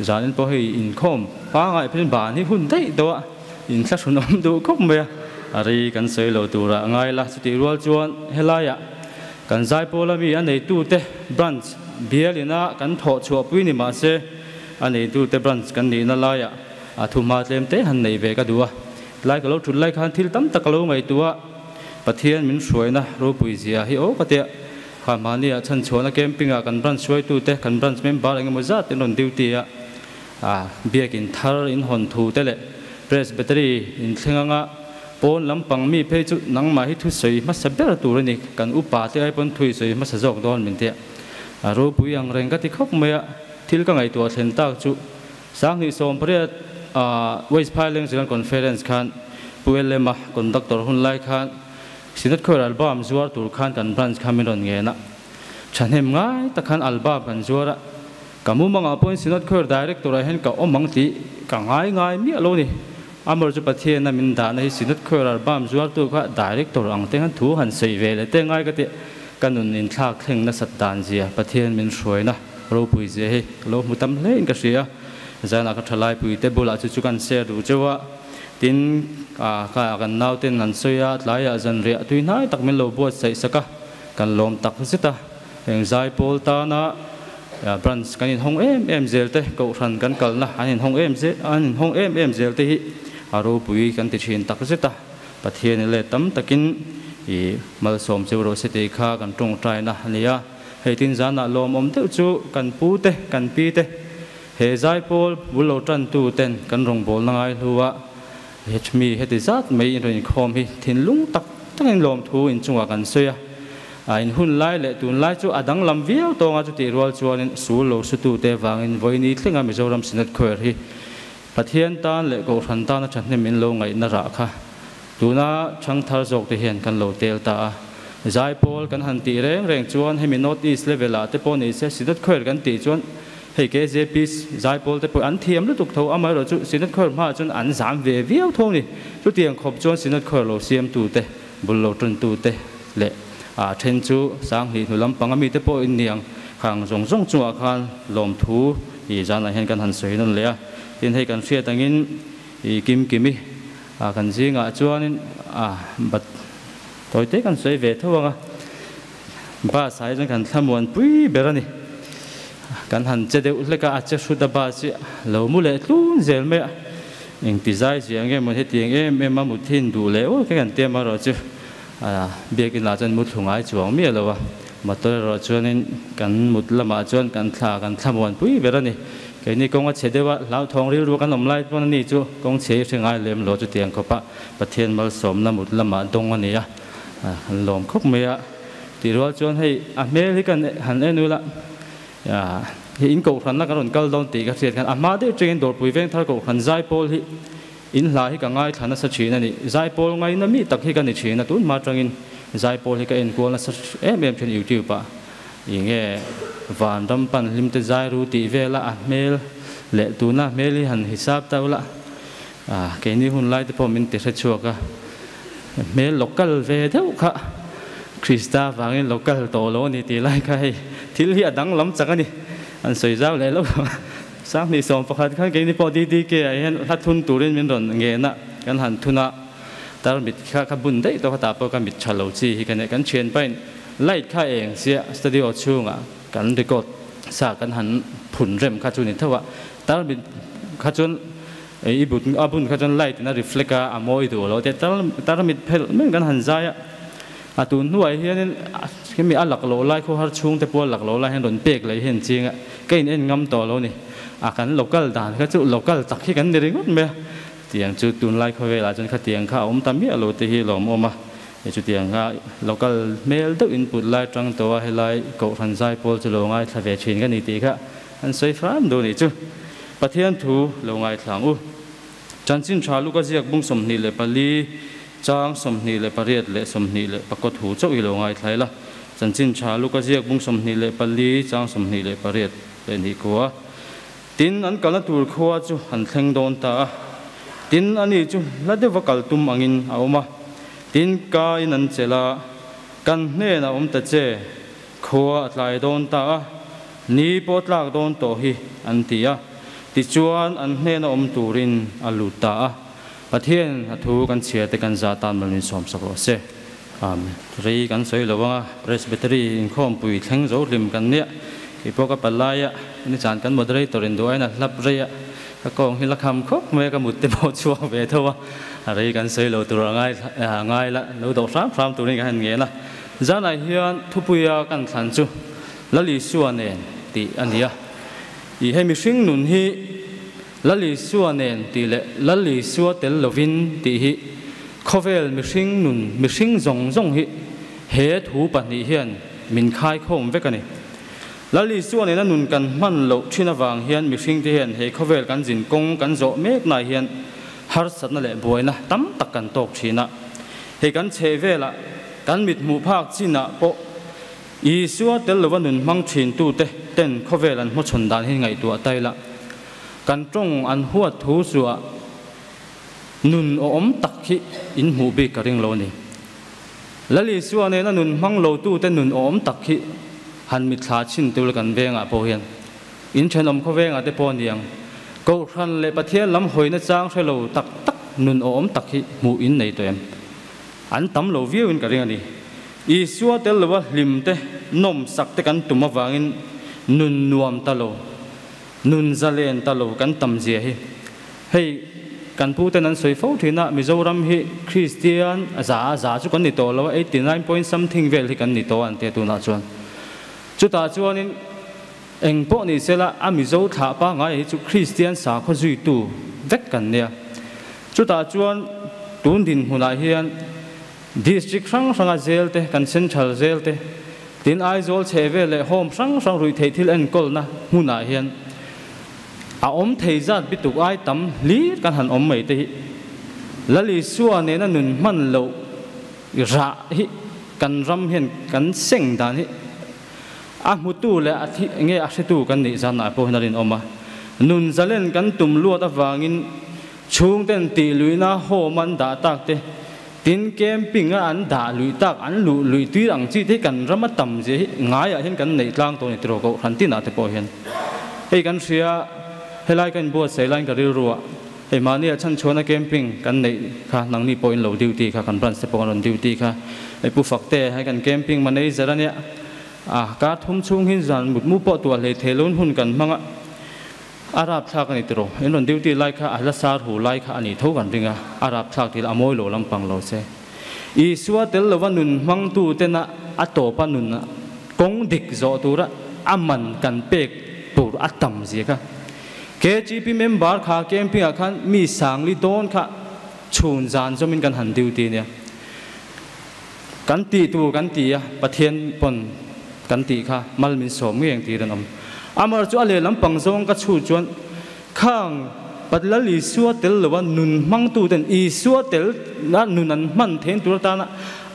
Zanin pawh hei inkhawm pangai pawhin ban hi hun daih deuh a in thlahrun awm duh khawp mai a a rei kan sawi lo tura a ngai la chutih rual chuan helaiah kan zaipawl ami a neitute branch bial ina kan thawh chhuah pui ni mahse a neitute branch kan nihna laiah a thumha tlem te han nei ve ka duh a tlai ka lo thut lai khan thil tam tak ka lo ngaihtuah Pathian min hruaina ropui zia hi aw ka tia kha mahnia chhan chhuahna camping ah kan branch hruaitute kan branch member engemaw zat in rawn duty a a biakin thar in hawn thu te leh presbytery in thleng anga pawn lampang mi phei chu nangmah hi thusawi hmasa ber tur a ni kan upa te ai pawn thui sawi hmasa zawk dawn min tia a ropui ang reng ka ti khawp mai a thil ka ngaihtuah thlen tak chu sanghnih sawm pariat a West Phai Lengzilan Conference khan Pu Pu LM a conductor hun lai khan Synod Choir album zuar tur khan kan branch kha min rawn ngen a, thahnem ngai tak khan album kan zuar a, ka mumangah pawhin Synod Choir director ah hian ka awm ang tih ka ngai ngai miah lo ni. Amar chu Pathiana min dahna hi Synod Choir album zuartu kha director ang te khan thu han sawi ve leh te ngai ka tih ka nun inthlak thleng nasat dan zia Pathian min hruaina ropui zia hi ka lo hmu tam hle in ka hria. Zanah ka thalaipui te bulah chu chu kan share duh cheu a, tin ka kan nauten an sawi a, tlaiah zanriah tui hnai tak min lo buatsaih sak a, kan lawm tak zet a. Heng zaipawl tana branch kan inhawng em em zel te, kohhran kan kalna an inhawng em zel an inhawng em em zel te hi a ropui kan ti thin tak zet a, Pathian i let tam takin i malsawm cheu rawh se tih kha kan tawngtaina a ni a. Hei tin zanah lawmawm deuh chu kan pu te, kan pi te, he zaipawl bul lo tantu ten kan rawngbawlna ngai hlu a, Hmi heti zat mai in rawn inkhawm hi thinlung tak takin lawmthu inchungah kan sawi a. A in hun lai leh tun lai chu a danglam viau tawng a, chutih rual chuanin sul lo sutute vangin vawiini thlenga Mizoram Synod Choir hi Pathian tan leh Kohhran tana thahnem in lo ngaihna rah kha tuna changthar zawkte hian kan lo tel ta a. Zaipawl kan han tih reng reng chuan hemi North East level ah te pawh ni se Synod Choir kan tih chuan hei KJP zaipawl te pawh an thiam lutuk tho, amaherawhchu Synod Choir hmaah chuan an zam ve viau tho a ni. Chutiang khawp chuan Synod Choir lo siamtute Bul lo tawntute leh a then chu Sanghnih hnu lampang a mite pawh in niang khang zawng zawng chungah khan lawmthu i zanah hian kan han sawi nawn leh a. Tin hei kan hriat angin i Kim Kimi a kan zingah chuanin a bat tawi te kan sawi ve tho ang a, bus ah hi chuan kan thlamuan pui ber a ni. Kan han che deuh hlek a, a che hrut a bus hi lo mu leh tlun zel mai a. Engti zai zia nge maw hetiang em em a mut thin duh leh ul kha kan ti amaherawh chu biakin lah chuan mut thlu ngai chuang miah lo a, motor erawh chuanin kan mut lamah chuan kan thla kan thlamuan pui ber a ni. Keini kawng a chhe deuh a, hlauthawng rilru kan awm lai pawn ani chu kawng chhe i hre ngai lem lo chutiang khawpa Pathian malsawmna mut lamah dawng a ni a, kan lawm khawp mai a. Tih rual chuan hei a hmel hi kan han en ula, Hei in kohhranna kan rawn kal dawn tih ka hriat khan a hma deuh chengin Dawrpui Vengthar kohhran Zaipawl hi in hla hi ka ngaithla nasa thin a ni. Zaipawl ngaina mi tak hi ka ni thin a, tun hma atangin Zaipawl hi ka enkual nasa em em thin YouTube ah. Ih nge Vanram pan hlim te zai ru tih vela a hmel leh tuna hmel hi han hisap ta ula keini hun lai te pawh min ti hre chhuak a. Hmel local ve deuh kha Krista vangin local tawh lo a ni tih lai kha hei thil hi a danglam chak a ni. An sawi zau leh lo. Sanghnih 11 khan keini pawh DDK ah hian hla thun turin min rawn ngen a, kan han thun a, tar mit kha ka bun daih tawh kha tah pawh ka mit tha lo chi hi ka nei. Kan thian pahin light kha eng sia studio chhungah kan record sa kan han phun rem kha chu ni tho a, tar mit kha chuan I but a bun kha chuan light in a reflect a, a mawi duh lo te tar mit phelh mai kan han zai a, a tun hnuai hianin khimi a lak loh lai khawhar chhung te pawh a lak loh lai hian rawn pek leh hi an ching a, ka in en ngam tawh lo ni, a kan local dan kha chu local tak hi kan ni ringawt mai a, tiang chu tunlai khawvelah chuan khatiang kha a awm ta miah lo te hi lawmawm a, chutiang kha local hmel deuh in put lai tang tawh a helai Kohhran zaipawl chu lo ngaithla ve thin ka ni tih kha an sawi fram duh nih chu. Pathian thu lo ngaithlang u. Chanchin tha luka ziak bung 24, chang 28 leh 29 thu chauh hi lo ngaithlai la. Chanchin tha luka ziak bung 24, chang 28 leh hnih khua. Tin, an kalna tur khua chu an thleng dawn ta a. Tin, ani chu hla deuha kal tum angin a awm a. Tin, ka in an chelh a, kan hnenah awm ta che. Khua a tlai dawn ta a, ni pawh tlak dawn tawh hi an ti a. Tichuan an hnena awm turin a lut ta a. Pathian a thu kan chhia te kan za tan mal min sawm sak rawh se. Amen. Rei kan sawi lo anga Presbytery inkhawmpui thleng zo hlim kan nia. Kei pawh ka palai a, nichan kan moderator in duh aiin a hlap rei a, ka kawng hi la kham khawp mai a, ka mut te pawh chhuak ve tho a. Rei kan sawi lo tur a ngai la, lo doh hram hram turin ka han ngen a. Zanah hian thupuia kan thlan chu Lal Isua nen tih a ni a. I hei mihring nun hi Lal Isua nen tih leh Lal Isua tel lovin tih hi khawvel mihring nun mihring zawng zawng hi he thu pahnih hian min khaikhawm vek a ni. Lal Isua nena nun kan hman loh thin avang hian mihringte hian he khawvel kan zin kawng kan zawh mek nai hian Harsatna leh buaina tam tak kan tawk thin a. Hei kan chheh velah kan mit hmuh phak chinah pawh Isua tel lova nun hmang thintute ten khawvel an hmawchhawn dan hi ngaihtuah ta ila, kan tawng an huat thu chuah nun awm tak hi in hmuh bik ka ring lo a ni. Lal Isua nena nun hmang lotute nun awm tak hi han mitthla chhin tul kan vengah pawh hian in thenawm khawvengah te pawh a ni ang. Kohhran leh Pathian lam hawina chang hre lo tak tak nun awm tak hi hmuh in nei tawh em? An tam lo viau in ka ring a ni. Isua tel lova hlim te, nawm sak te kan tum avangin nun nuam ta lo, nun zalen ta lo kan tam zia hi. Hei kan pu ten an sawi fo thin a, Mizoram hi Kristian za a za chu kan ni tawh lo a, 89 point something vel hi kan ni tawh a an tia tunah chuan. Chutah chuanin eng pawh ni sela a Mizo thlah pangngai hi chu Kristian sakhaw zuitu vek kan nia. Chutah chuan tun dinhmunah hian District hrang hranga zel te, kan Central zel te, tin Aizawl chhe vel leh home hrang hrang ruihtheih thil enkawlna hmunah hian a awm thei zat bituk ai tam hlir kan han awm mai te hi Lal Isua nena nun hman loh rah hi kan ram hian kan seng dan hi a hmutu leh a thi nge a hretu kan nih zanah pawh hian a rinawm a. Nun zalen kan tum luat avangin Chhungten tih luihna home an dah tak te, tin camping a an dah luih tak, an luh luih tir ang chi te hi kan ram a tam zia hi ngaiah hian kan neih tlang tawh a ni tiraw Kohhran tinah te pawh hian. Hei kan hria, helai ka inbuatsaih laiin ka rilru ah hei mahni ah chhanchhuahna camping kan neih kha nangni pawh in lo duty kha kan branch te pawh an rawn duty kha hei Pu Fakte hei kan camping manager a nia, ah kar thum chhung hi zan mutmu pawh tuah hlei thei lo in hun kan hmang a. A rapthlak a ni tiraw? In rawn duty lai kha a hla sar hu lai kha a nih tho kan ring a, a rapthlak tih lah a mawi lo lampang lo che. Isua tel lova nun hmangtu tena a tawpa nun kawng dik zawh tura a man kan pek tur a tam zia kha. KGP member kha camping ah khan mi sangli dawn kha chhun zan zawmin kan han duty nia. Kan tih tur kan ti a, Pathian pawn kan tih kha mal min sawm ngei ang tir an awm. Amar chu a lehlam pang zawng ka chhut chuan khang Patlal Isua tel lova nun hmangtu ten Isua tel a nun an hman thein tur atana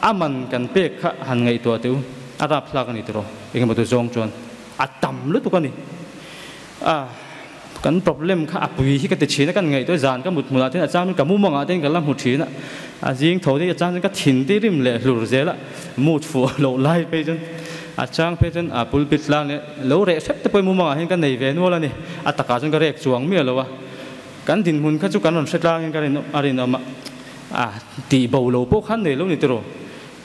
a man kan pek kha han ngaihtuah teh u. A rapthlak a ni tiraw? Engemaw tu zawng chuan a tam lutuk a ni. A kan problem kha a pui hi ka ti thin a, kan ngaihtuah zan ka mut hmunah ten a chang ka mumangah ten ka la hmu thin a, a zing tho te a chang chuan ka thin te rim leh hlur zel a, mut fuh loh lai phei chuan a chang phei chuan a pulpit tlang leh lo reh hrep te pawhin mumangah hian ka nei ve nual a ni, a takah chuan ka rek chuang miah lo a, kan dinhmun kha chu kan rawn hre tlangin ka a rinawm a, a tih bo lo pawh khan nei lo ni tiraw.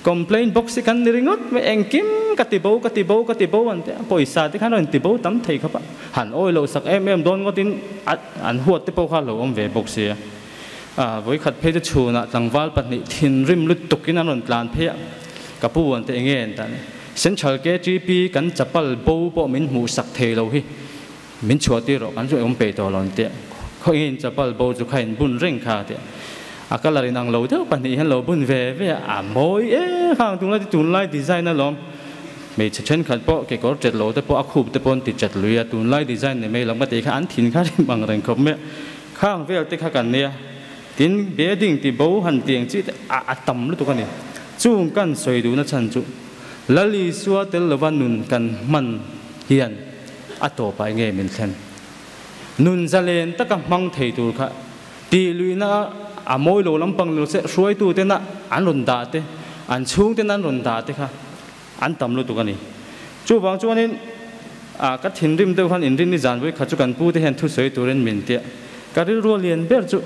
Complaint box hi kan ni ringawt mai, engkim ka ti bo, ka ti bo, ka ti bo an ti a, pawisa te khan rawn ti bo tam thei khawp a, han awi loh sak em em dawn ngawtin an huat te pawh kha lo awm ve bawk sia. Vawikhat phei chu chhunah tlangval pahnih thinrim lutukin an rawn tlan phei a, ka pu an ti enge an ta ni, Central KTP kan chapal bo pawh min hmuh sak thei lo hi, Min chhuah tir rawh kan chu awm peih tawh lo an tia. Khawiin chapal bo chu kha in bun reng kha a tia. A colour in ang lo deuh pahnih hian lo bun ve ve a, a mawi e khang tunlai chu tunlai design alawm. Hmeichhe thenkhat pawh kekawr chet lo te pawh a khup te pawh an ti chet lui a, tunlai design ni mai lam ka tih kha an thin kha rim ang reng khawp mai a. Khang vel te kha kan nia. Tin bedding ti bo han ti ang chi te a a tam lutuk a ni. Chung kan sawi duhna chhan chu Lal Isua tel lova nun kan hman hian a tawpah enge min thlen? Nun zalen taka hmang thei tur kha tih luihna a mawi lo lampang lo che hruaitu tena an rawn dah te, an chhung tena an rawn dah te kha an tam lutuk a ni. Chuvang chuanin a ka thinrim deuh khan inrinni zan vawi khat chu kan pu te hian thusawi turin min tia. Ka rilru a lian ber chu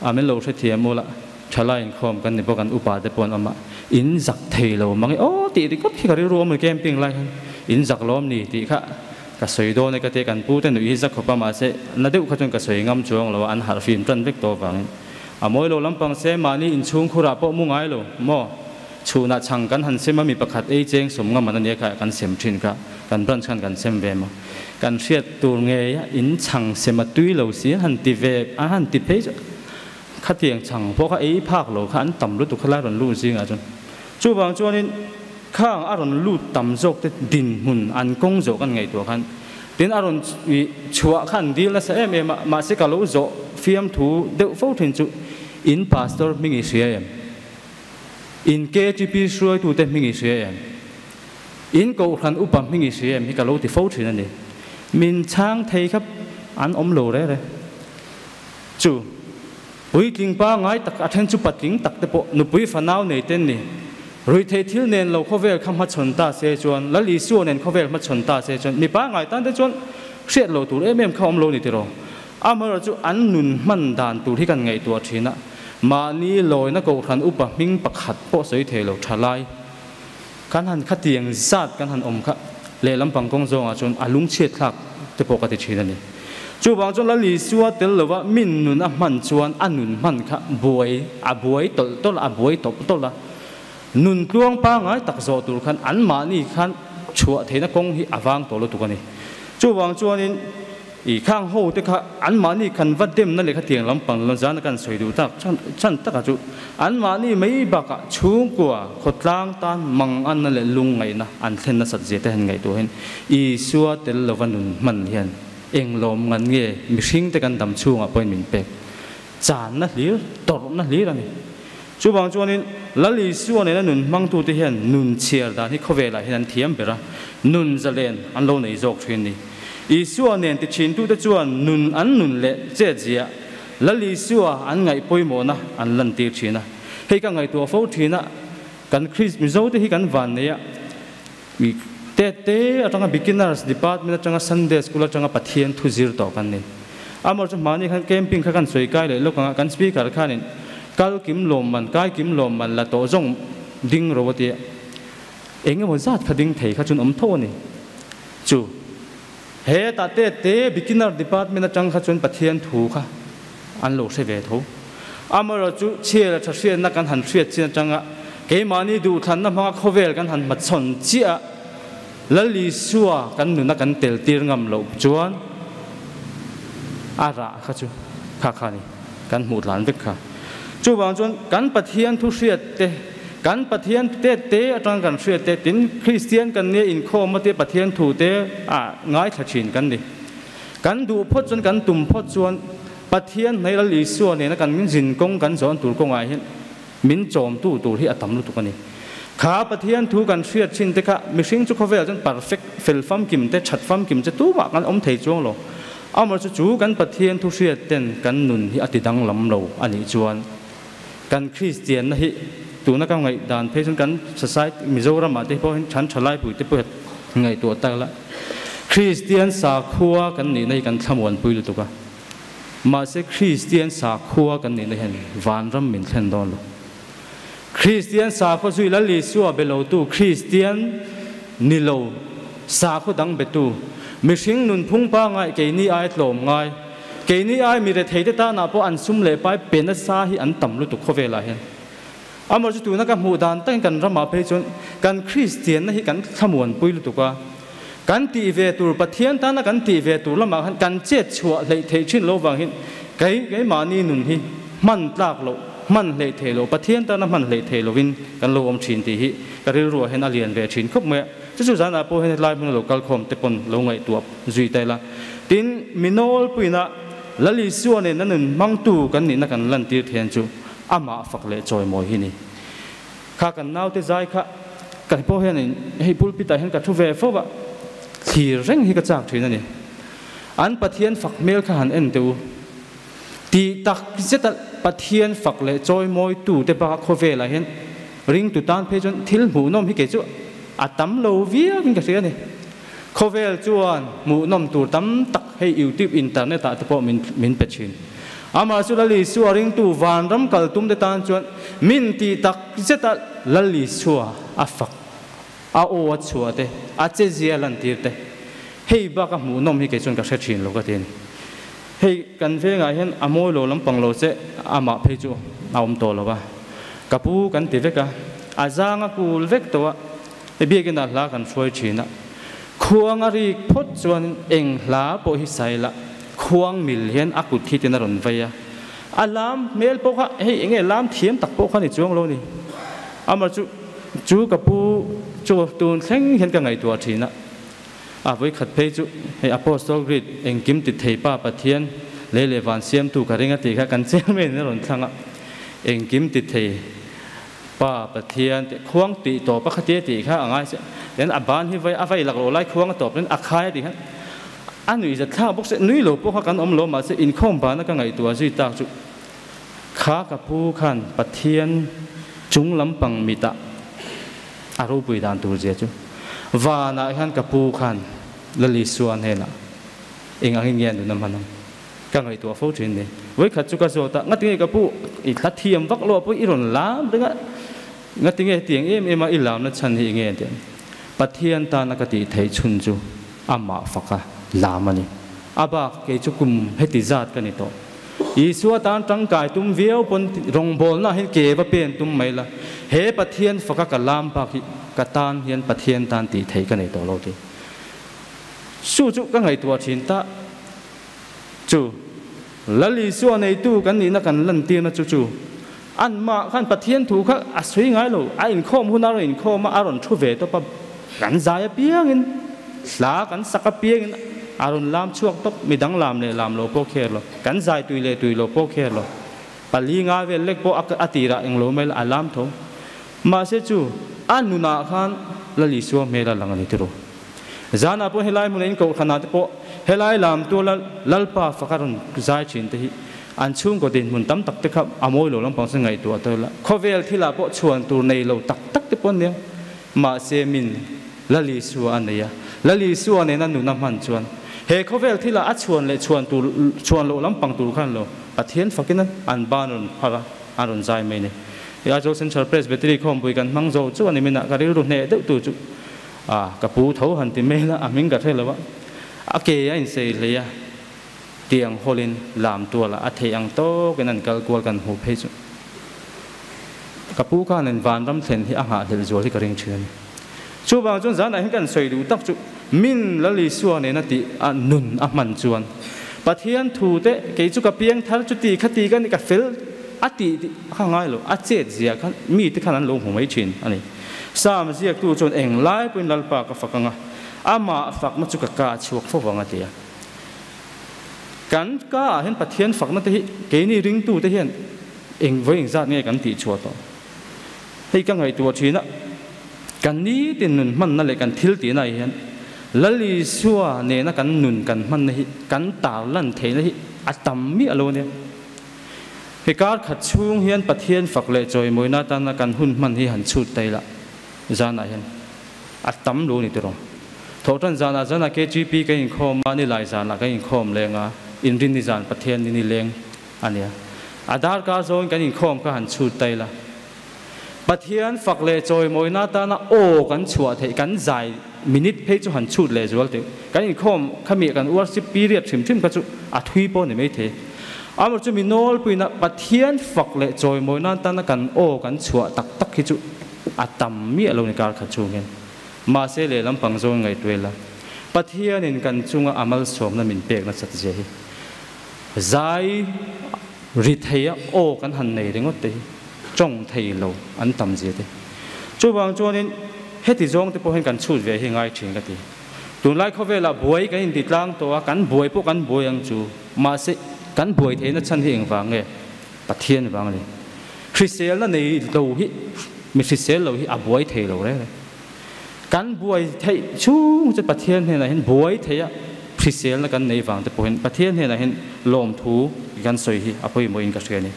a min lo hrethiam ula, thalai inkhawm kan ni bawk an upa te pawh an awm a, in zak thei lo mang e aw tih ringawt khi ka rilru awm camping lai khan in zak lawm ni tih kha ka sawi dawn e ka tia kan pu te nuih hi zak khawp a mahse na deuh kha chuan ka sawi ngam chuang lo a an harh fim tan vek tawh avangin a mawi lo lampang se mahni inchhung khurah pawh mu ngai lo maw chhunah chhang kan han sem a mi pakhat ei cheng sawm ngam an ania kha kan sem thin kha kan branch khan kan sem ve maw kan hriat tur ngei a in chhang sem a tui lo si an han ti ve an han ti phei chu Khatiang chhang pawh kha ei phak lo kha an tam lutuk kha lai rawn lut zingah chuan. Chuvang chuanin khang a rawn lut tam zawk te dinhmun an kawng zawh kan ngaihtuah khan tin a rawn chhuah kha an dil nasa em em a, mahse ka lo zawh fiamthu deuh fo thin chu in pastor hming i hria em? In KTP hruaitute hming i hria em? In kohhran upa hming i hria em hi ka lo ti fo thin a ni. Min chhang thei kha an awm lo re re. Chu puitling pangai tak a then chu patling tak te pawh nupui fanau nei ten ni. Ruihtheih thil nen lo khawvel kha hmachhawn ta se chuan Lal Isua nen khawvel hmachhawn ta se chuan mi pangai tan te chuan hriat lo tur em em kha awm lo ni tiraw. Amaherawh chu an nun hman dan tur hi kan ngaihtuah thin a, mahni lawina kohhran upa hming pakhat pawh sawi thei lo thalai kan han khatiang zat kan han awm kha lehlam pang kawng zawngah chuan a lungchhiat thlak te pawh ka ti thin a ni. Chuvang chuan Lal Isua tel lova min nun a hman chuan a nun hman kha buai a buai tawlh tawlh a, a buai tawp tawlh a. Nun tluang pangngai tak zawh tur khan anmahni khan chhuah theihna kawng hi a vang tawh lutuk a ni. Chuvang chuanin i khang ho te kha anmahni khan va demna leh khatiang lampang lo zana kan sawi duh tak chhan takah chu anmahni mai bakah chhungkua khawtlang tan manganna leh lungngaihna an thlen nasat zia te han ngaihtuahin Isua tel lova nun hman hian eng lawm ngan nge mihring te kan dam chhungah pawhin min pek channa hlir tawrhna hlir a ni. Chuvang chuanin Lal Isua nena nun hmangtute hian nun chhiar dan hi khawvelah hian an thiam ber a, nun zalen an lo nei zawk thin ni. Isua nen ti thintute chuan nun an nun leh chet ziah Lal Isua an ngaih pawimawhna an lantir thin a. Hei ka ngaihtuah fo thin a, kan Kris Mizote hi kan van nei a, mi te te atanga beginners department atanga Sunday school atanga Pathian thu zir tawh kan ni. Amor chu hmani khan camping kha kan sawi kai leh lawk anga kan speaker khanin kal kim lawm man kai kim lawm man la tawh zawng ding ro a tia eng emaw zat kha ding thei kha chun awm tho a ni. Chu hetah te te beginner department atang kha chuan Pathian thu kha an lo hre ve tho. Amaherawh chu chhiar a tha hriatna kan han hriat chin atanga keimahni duhthlanna hmanga khawvel kan han hmachhawn chiah a, Lal Isua kan nuna kan tel tir ngam loh chuan a rah kha chu kha kha ni kan hmuh tlan vek kha. Chuvang chuan kan Pathian thu hriat te, kan Pathian te te atanga kan hriat te, tin Kristian kan nia inkhawm te Pathian thu te a ngaithla thin kan ni. Kan duh phawt chuan kan tum phawt chuan Pathian hmei Lal Isua nena kan zin kawng kan zawn tur kawngah hian min chawmtu tur hi a tam lutuk a ni. Kha Pathian thu kan hriat thin te kha mihring chu khawvel chuan perfect, fel famkim te, that famkim che tumah kan awm thei chuang lo. Amaherawhchu chu chu kan Pathian thu hriat ten kan nun hi a ti danglam lo a nih chuan kan Kristianna hi tuna ka ngaihdan phei chuan kan society Mizoramah te pawh hian than tha laipui te pawh hi ngaihtuah tak la. Kristian sakhua kan nihna hi kan thlamuanpui lutuk a. Mahse Kristian sakhua kan nihna hian vanram min thlen dawn lo. Kristian sakhua zui Lal Isua be lotu Kristian ni lo sakhua dang betu mihring nunphung pangngai keini ai tlawm ngai keini ai mi rethei te tanah pawh an sum leh pai pe nasa hi an tam lutuk khawvelah hian. Amaherawhchu chu tuna ka hmuh dan takin kan ramah phei chuan kan Kristianna hi kan thlamuanpui lutuk a. Kan tih ve tur Pathian tana kan tih ve tur lamah khan kan chet chhuah hleih theih thin lo vang hin kei keimahni nun hi hman tlak loh, hman hleih theih loh, Pathian tana hman hleih theih lovin kan lo awm thin tih hi ka rilruah hian a lian ve thin khawp mai a. Chu chu zanah pawh hian hetlai hmuna lo kal khawm te pawn lo ngaihtuah zui ta ila. Tin, mi nawlpuina Lal Isua nena nun hmangtu kan nihna kan lantir thian chu amah fak leh chawimawi hi ni. Kha kan naute zai kha kan pawh hianin hei pulpit ah hian ka thu ve fo a, thlir reng hi ka chak thin a ni. An Pathian fak hmel kha han en teh u. Tih tak zet a Pathian fak leh chawimawi tu te bak a khawvel ah hian ringtu tan phei chuan thil hmuhnawm hi kei chu a tam lo viau in ka hria a ni. Khawvel chuan hmuhnawm tur tam tak hei YouTube internet ah te pawh min min pe thin. Amah chu Lal Isua ringtu vanram kal tum te tan chuan min tih tak zet a Lal Isua a fak, a aw a chhuah te, a che zia lantir te. Hei bak a hmuhnawm hi kei chuan ka hre thin lo ka ti a ni. Hei kan vengah hian a mawi lo lampang lo che amah phei chu a awm tawh lo va. Ka pu kan ti vek a, a zang a kul vek tawh a. I biakinah hla kan hruai thin a, khuang a rik phawt chuan eng hla pawh hi sai la, khuang mil hian a kut hi tin a rawn vei a, a lam hmel pawh kha hei eng nge lam thiam tak pawh kha ni chuang lo ni. Amah chu chu ka pu chu tun thleng hian ka ngaihtuah thin a, a vawikhat phei chu hei Apostle Greed engkim ti thei pa Pathian Lei leh van siamtu ka ring a tih kha kan chairman in a rawn thlang a, engkim ti thei Pa Pathian tih khuang tih tawp a khatia tih kha a ngai se tian a ban hi vai a vai lak loh lai khuang a tawp in a khai a tih khan a nuih zat thlak bawk se nui lo pawh kha kan awm lo mahse inkhawm bana ka ngaihtuah zui tak chu kha ka pu khan Pathian chung lampang mitah a ropui dan tur zia chu vanah hian ka pu khan Lalisua hnenah eng angin nge a nun a hman ang? Ka ngaihtuah fo thin ni. Vawikhat chu ka zawt a, Ngatinge ka pu, i thla thiam vak lo pawh i rawn lam reng a, ngatinge hetiang em em a i lamna chhan hi enge tih? Pathian tana ka tih theih chhun chu amah faka lam a ni. A bak kei chu kum heti zat ka ni tawh. Isua tan tangkai tum viau pawn rawngbawlna hian ke va pen tum mai la, he Pathian faka ka lam bak hi ka tan hian Pathian tan tih theih ka nei tawh lo tih. Chu chu ka ngaihtuah thin ta. Chu Lal Isua neitu kan nihna kan lantirna chu chu anmah khan Pathian thu kha a sawi ngai lo, a inkhawm hun a rawn inkhawm a, a rawn thu ve tawp a, kan zai apiangin, hla kan sak apiangin a rawn lam chhuak tawp, midang lam leh lam lo pawh kher lo, kan zai tui leh tui lo pawh kher lo, pali nga vel lek pawh a tirah englo mai la a lam tho. Mahse chu a nunah khan Lal Isua hmel a lang a ni tiraw. Zanah pawh helai hmuna in kohhranah te pawh helai lam tuala Lalpa faka rawn zai thin te hi an chhungkaw dinhmun tam tak te kha a mawi lo lampang chu ngaihtuah tawh ila. Khawvel thilah pawh chhuan tur nei lo tak tak te pawh an nia. Mahse min Lal Isua a nei a, Lal Isua nena nun a hman chuan he khawvel thilah a chhuan leh chhuan tur chhuan loh lampang tur khan lo Pathian fakin an ban rawn phar a, an rawn zai mai a ni. Aizawl Central Presbytery khawmpui kan hmang zo chu a ni minah ka rilru hneh deuh tu chu A, ka pu tho han ti mai la, a hming ka hre lo a, a ke a insei hlei a, tiang hawlin lam tualah a theih ang tawkin an kal kual kan hmuh phei chu. Ka pu khan in vanram thlen hi a nghahhlelh zual hi ka ring thin a ni. Chuvang chuan zanah hian kan sawi duh tak chu min Lal Isua nena tih a nun a hman chuan Pathian thu te kei chu ka piang thar chuti khati ka ni ka fel a tih tih kha ngai lo, a chet zia khan mite khan an lo hmu mai thin a ni. Sam ziaktu chuan eng lai pawhin Lalpa ka fak ang a, amah fakna chu ka ka a chhuak fo vang a ti a. Kan ka ah hian Pathian fakna te hi keini ringtute hian eng vawi engzat nge kan tih chhuah tawh? Hei ka ngaihtuah thin a, kan nitin nun hmanna leh kan thil tihna ah hian Lal Isua nena kan nun kan hmanna hi kan tarlan theihna hi a tam miah lo a nia. He kar khat chhung hian Pathian fak leh chawimawina atana kan hun hman hi han chhut ta ila, zanah hian a tam lo ni tiraw. Thawhtan zanah zanah KGP kan inkhawm a, nilai zanah kan inkhawm leng a, inrinni zan Pathian ni nileng a nia. A darkar zawngin kan inkhawm kha han chhut ta ila. Pathian fak leh chawimawina atana aw kan chhuah theih kan zai minute phei chu han chhut leh zual teh. Kan inkhawm khami kan worship period hrim hrim kha chu a thui pawh ni maithei. Amah chu mi nawlpuina Pathian fak leh chawimawina atana kan aw kan chhuah tak tak hi chu a tam miah lo ni kar khat chhung hian. Mahse lehlam pang zawng ngaihtuah ila Pathianin kan chunga a malsawmna min pek nasat zia hi zai ri theia aw kan han nei ringawt te hi tawng thei lo an tam zia te. Chuvang chuanin heti zawng te pawh hian kan chhut ve hi ngai thin ka ti. Tunlai khawvelah buai kan inti tlang tawh a, kan buai pawh kan buai ang chu. Mahse kan buai theihna chhan hi engvang nge? Pathian vang a ni. Hriselna nei lo hi, mi hrisel lo hi a buai thei lo reng reng. Kan buai theih chhung chu Pathian hnenah hian buai theih a, hriselna kan nei vang te pawhin Pathian hnenah hian lawmthu kan sawi hi a pawimawhin ka hria a ni.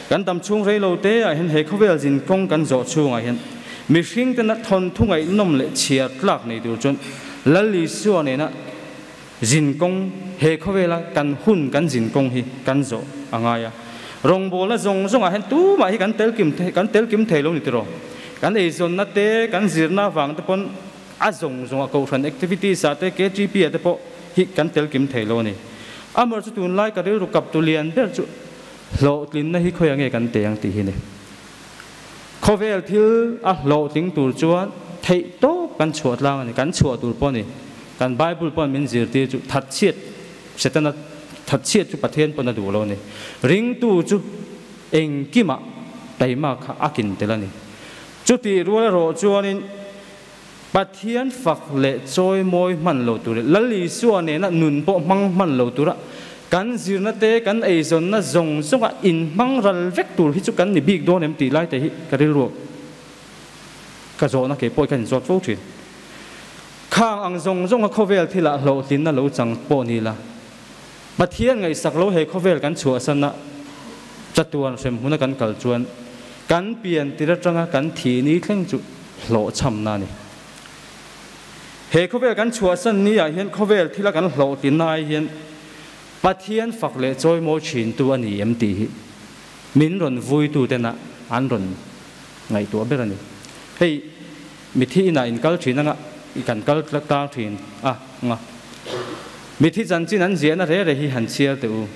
Kan dam chhung rei lo te ah hian he khawvel zin kawng kan zawh chhungah hian mihring tena thawnthu ngaihnawm leh chhiar tlak nei tur chuan Lal Isua nena zin kawng he khawvela kan hun kan zin kawng hi kan zawh a ngai a. Rawngbawlna zawng zawngah hian tumah hi kan tel kim kan tel kim thei lo ni tiraw. Kan eizawnna te, kan zirna avang te pawn a zawng zawngah kohhran activities ah te, KTP ah te pawh hi kan tel kim thei lo a ni. Amaherawhchu chu tunlai ka rilru kaptu lian ber chu hlawhtlinna hi khawiah nge kan teh ang tih hi a ni. Khawvel thil a hlawhtling tur chuan theih tawp kan chhuah tlang a ni, kan chhuah tur pawh a ni. Kan Bible pawn min zirtir chu thatchhiat, Setana thatchhiat chu Pathian pawn a duh lo a ni. Ringtu chu engkimah taima kha a kin tel a ni. Chutih rual erawh chuanin Pathian fak leh chawimawi hman lo tur leh Lal Isua nena nun pawh hmang hman lo tura Kan zirna te kan eizawnna zawng zawnga inhmang ral vek tur hi chu kan ni bik dawn em tih lai te hi ka rilru ka zawhna kei pawh hi ka inzawt fo thin. Khang ang zawng zawnga khawvel thilah hlawhtlinna lo chang pawh ni la, Pathian ngaihsak lo he khawvel kan chhuahsana chatuan hrem hmuna kan kal chuan kan pian tir atanga kan thih ni thleng chu hlawhchhamna a ni. He khawvel kan chhuahsan ni ah hian khawvel thila kan hlawhtlinna ai hian Pathian fak leh chawimawi thintu a ni em tih hi min rawn vuitu tena an rawn ngaihtuah ber a ni. Hei mithi inah in kal thin anga i kan kal tlang thin a nga mithi chanchin an ziahna re re hi han chhiar teh u.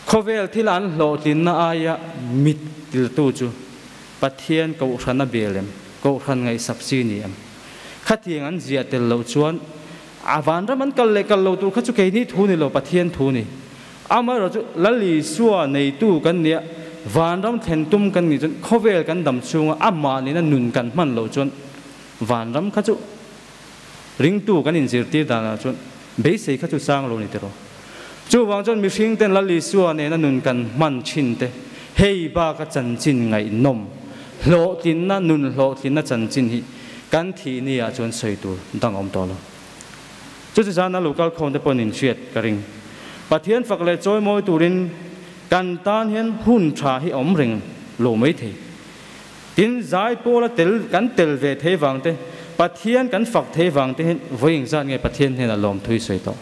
Khawvel thila an hlawhtlinna aia mit tiltu chu Pathian kohhran a bel em? Kohhran ngaihsak chi ni em? Khatiang an ziah tel loh chuan a vanram an kal leh kal lo tur kha chu keini thu ni lo, Pathian thu ni. Amaherawh chu Lal Isua neitu kan nia, vanram thlen tum kan nih chuan khawvel kan dam chhunga amah nena nun kan hman loh chuan vanram kha chu ringtu kan inzirtir danah chuan beisei kha chu sang lo ni tiraw. Chuvang chuan mihring ten Lal Isua nena nun kan hman thin te, hei baka chanchin ngaihnawm, hlawhtlinna, nun hlawhtlinna chanchin hi kan thih ni ah chuan sawi tur dang a awm tawh lo. Chu chu zana lo kal khawm te pawhin in hriat ka ring. Pathian fak leh chawimawi turin kan tan hian hun tha hi a awm reng lo mai thei. Tin, zai pawla tel kan tel ve thei vang te, Pathian kan fak thei vang te hian vawi engzat nge Pathian hnenah lawmthui sawi tawh?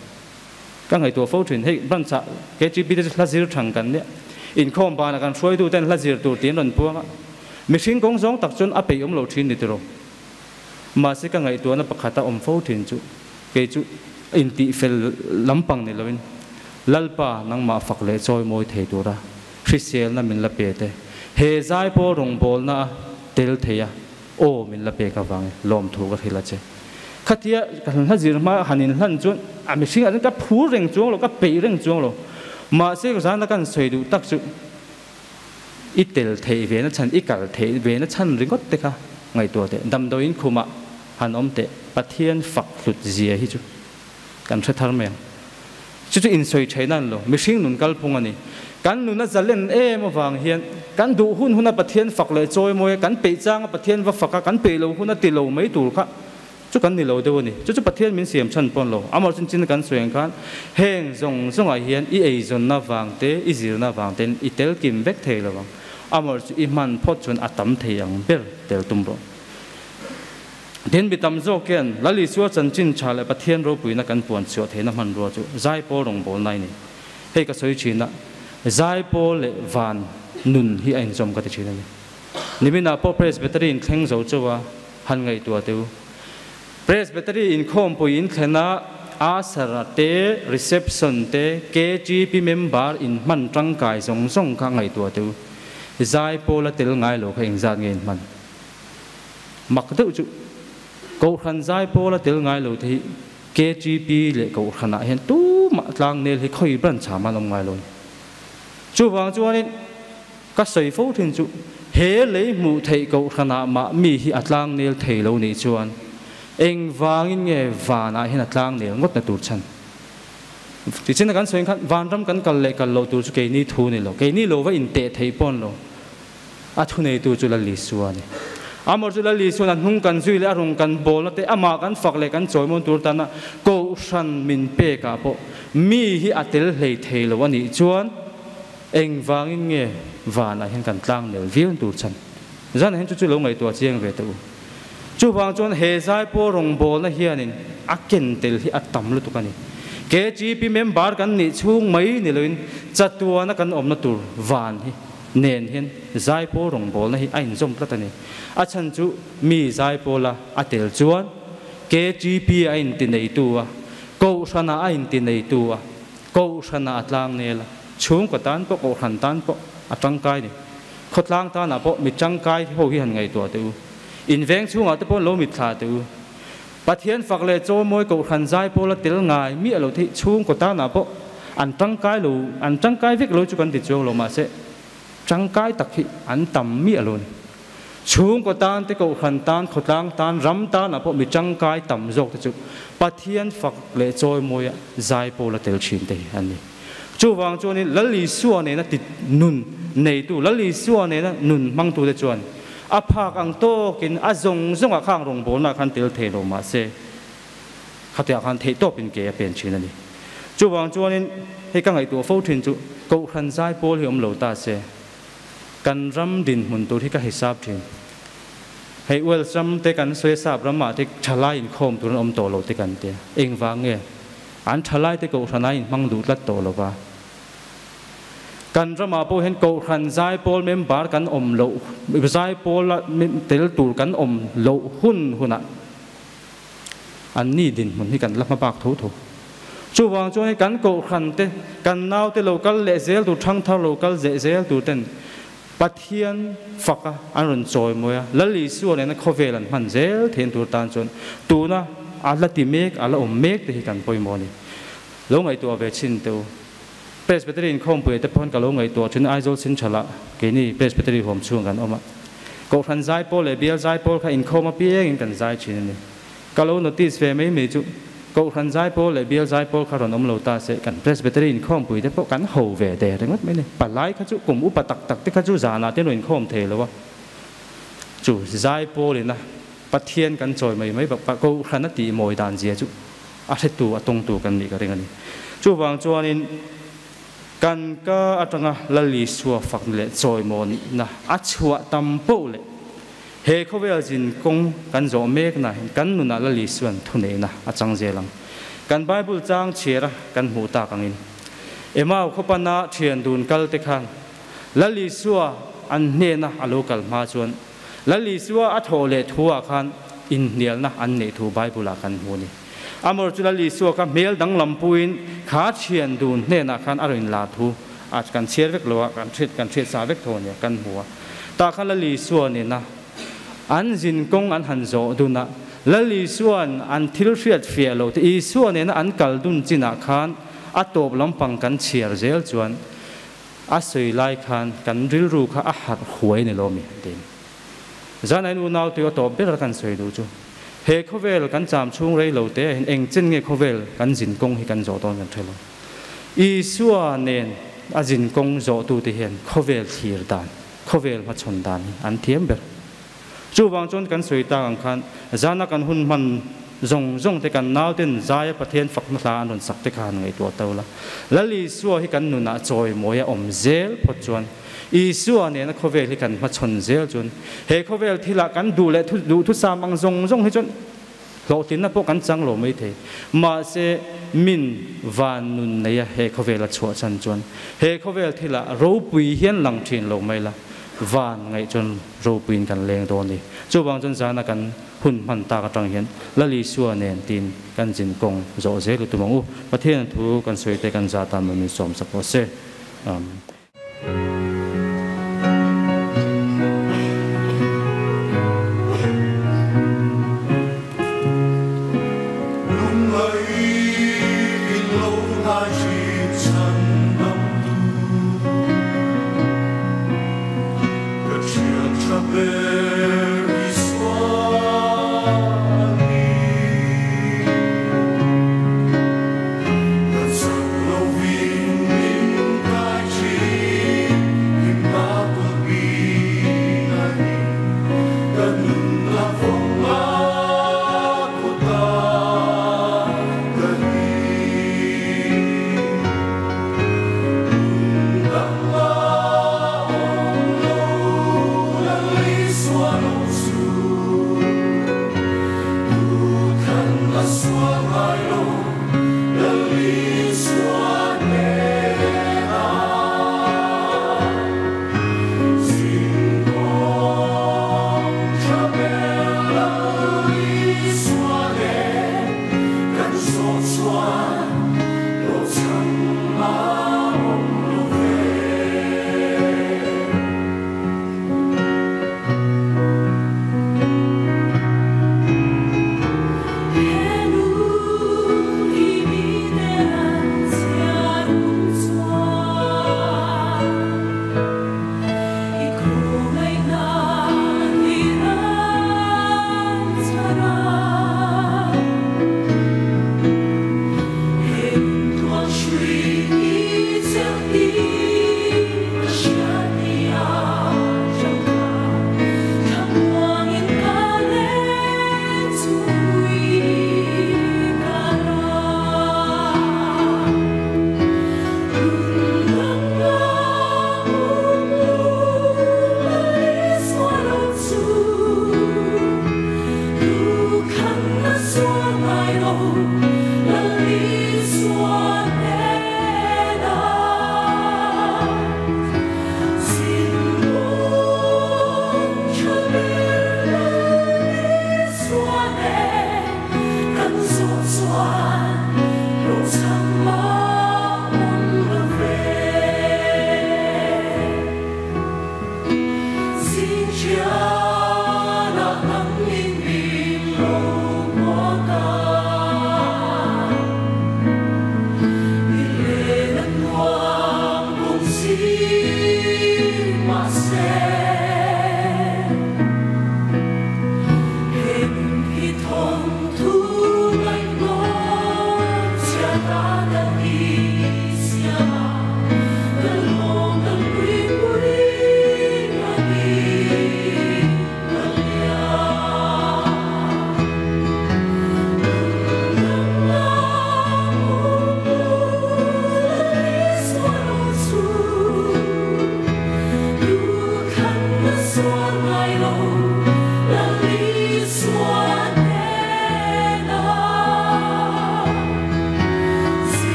Ka ngaihtuah fo thin. Hei branch ah KGP te chu hla zir thang kan nia. Inkhawm banah kan hruaitu ten hla zir tur tiin rawn puang a. Mihring kawng zawng tak chuan a peih awm lo thin ni tiraw. Mahse ka ngaihtuahna pakhat a awm fo thin chu kei chu intih fel lampang ni loin Lalpa nangmah fak leh chawi mawi thei tura hriselna min la pe te he zai pawl rawngbawlna a tel thei a Aw, min la pek avang e, lawmthu ka hrilh a che. Khatia ka hla zir hma han inhlan chuan a mihring ah chuan ka phur reng chuang lo, ka peih reng chuang lo. Mahse ka zana kan sawi duh tak chu i tel theih ve na chhan, i kal theih ve na chhan ringawt te kha ngaihtuah teh. Damdawiin khumah han awm teh, Pathian fak hlut zia hi chu kan hre thar mai ang. Chu chu insawi theihna a ni lo, mihring nun kalphung a ni. Kan nun a zalen em avang hian kan duh hun huna Pathian fak leh chawimawi a, kan peih changa Pathian va fak a, kan peih lo huna ti lo mai tur kha chu kan ni lo deuh a ni. Chu chu Pathian min siam chhan pawh a ni lo. Amah chin chin kan sawi ang khan heng zawng zawngah hian i eizawnna vang te, i zirna vang tein i tel kim vek thei lo ang. Amah chu i hman phawt chuan a tam thei ang ber tel tum rawh. Tin, mi tam zawk hian Lal Isua chanchin tha leh Pathian ropuina kan puan chhuah theihna hmanrua chu Zaipawl rawngbawlna a ni. Hei ka sawi thin a, Zaipawl leh van nun hi a inzawm ka ti thin a ni. Niminah pawh Presbytery in thleng zo chauh a, han ngaihtuah teh u. Presbytery inkhawmpui in thlen a, Asara te, Reception te, KTP member in hman tangkai zawng zawng kha ngaihtuah teh u. Zaipawl a tel ngai lo kha engzat nge in hman? Mak deuh chu Kohhran zai pawl a tel ngai lo te hi KTP leh Kohhran ah hian tumah tlang nel hi khawi branch ah man awm ngai lo a ni. Chuvang chuanin ka sawi fo thin chu he lei hmuh theih Kohhran ah mah mi hi a tlang nel thei lo nih chuan engvangin nge van ah hian a tlang nel ngawt na tur chhan? Tichin a kan sawi khan vanram kan kal leh kal lo tur chu keini thu ni lo, keini lo va inteh theih pawh an lo. A thuneitu chu Lal Isua a ni. Amor chu Lal Isua'n a hnung kan zui leh a rung kan bawlna te, amah kan fak leh kan chawimawn tur tana Kohhran min pekah pawh mi hi a tel hlei thei lo a nih chuan engvangin nge vanah hian kan tlang nel viau tur chhan? Zanah hian chu chu lo ngaihtuah chiang ve teh u. Chuvang chuan he zaipawl rawngbawlna hianin a ken tel hi a tam lutuk a ni. KGP member kan nih chhung mai ni loin chatuana kan awmna tur van hi nen hian zaipawl rawngbawlna hi a inzawm tlat a ni. A chhan chu mi zaipawla a tel chuan KTP a inti neitu a, Kohhranah a inti neitu a, Kohhranah a tlang nel a, chhungkaw tan pawh Kohhran tan pawh a tangkai a ni. Khawtlang tanah pawh mi tangkai ho hi han ngaihtuah teh u. In veng chhungah te pawh lo mitthla teh u. Pathian fak leh chawimawi Kohhran zaipawla tel ngai miah lo te hi chhungkaw tanah pawh an tangkai lo, an tangkai vek lo chu kan ti chuang lo mahse tangkai tak hi an tam miah lo a ni. Chhungkaw tan te Kohhran tan, khawtlang tan, ram tanah pawh mi tangkai tam zawk te chu Pathian fak leh chawimawia zaipawla tel thin te hi an ni. Chu wang chuanin lali suwa ne na ti nun nei tu lali suwa ne na nun mang tu te chuan a phak ang tokin a zong zonga khang rong bol na khan tel the lo ma se khatia khan thei top in ke a pen chin ani chu wang chuanin hei ka ngai tu fo thin chu ko khan zai pol hi om lo ta se kan ram din mun tur hi ka hisap thin hei wel sam te kan soi sap rama te thalai in khom tur om to lo te kan te eng wang nge an thalai te ko thanai in mang du tlat to lo wa kan rama po hen ko khan zai pol member kan om lo zai pol tel tur kan om lo hun huna an ni din mun hi kan lama pak tho tho chu wang chu hi kan ko khan te kan nau te local le zel tu thang thar local ze zel tu ten pathian faka an ron choi moya lali su ne na khovel an man zel then tur tan chon tu na ala ti mek ala om mek te hi kan poi mo ni lo ngai tu ave chin tu Presbyterian khom pui te phon ka lo ngai tu chin Aizawl sin chala ke ni Presbyterian hom chung kan oma ko khan zai pol le bial zai pol kha in khom a pieng in kan zai chin ni ka lo notice ve mai mai chu ko khan zai pol le bial zai pol kha ron om lo ta se kan Presbyterian khom pui te po kan ho ve de ringot mai ni palai kha chu kum upa tak tak te kha chu zana te loin khom the lo wa chu zai pol ina pathian kan choi mai mai ba ko khan ti moi dan zia chu a the tu a tong tu kan ni ka ring ani chu wang chuanin kan ka atanga lali suwa fak le choi mon na a chua tam po le he khovel jin kong kan zo mek na kan nu na lali suan thune na achang zelang kan bible chang chera kan hu ta kangin emau khopana thian dun kal te khan lali suwa an hne na alokal ma chuan lali suwa a tho le thuwa khan in nial na an nei thu bible a kan hu ni amor chu lali suwa ka mel dang lampuin kha thian dun hne na khan aroin la thu a kan cher vek lo kan thret sa vek thon ya kan huwa ta khan lali suwa ne na an jin kong an han zo duna lali suan an thil hriat fia lo te i suan ne na an kal dun china khan a top lampang kan chiar zel chuan a soi lai khan kan ril ru kha a hat huai ne lo mi tin zan ai nu nau te to ber kan soi du chu he khovel kan cham chung rei lo te eng chen nge khovel kan jin kong hi kan zo ton kan thelo i suan nen a jin kong zo tu te hian khovel thir dan khovel ma chon dan an thiam ber chu wang chon kan soi ta ang khan zana kan hun man zong zong te kan nau ten zaya pathian fak na hla an ron sak te khan ngai tu tawla lali suwa hi kan nuna choi moya om zel phot chuan i suwa ne na khovel hi kan ma chon zel chun he khovel thila kan du le thu du thu sam ang zong zong hi chon lo tin na po kan chang lo mai the ma se min van nun nei he khovel a chhuwa chan chuan he khovel thila ro pui hian lang thin lo mai la van ngai chon ro puin kan leng do ni chu wang chon zana kan hun man ta ka tang hian lali suwa nen tin kan jin kong zo zel tu mangu pathian thu kan soi te kan za ta mun som sapo se Loving in thy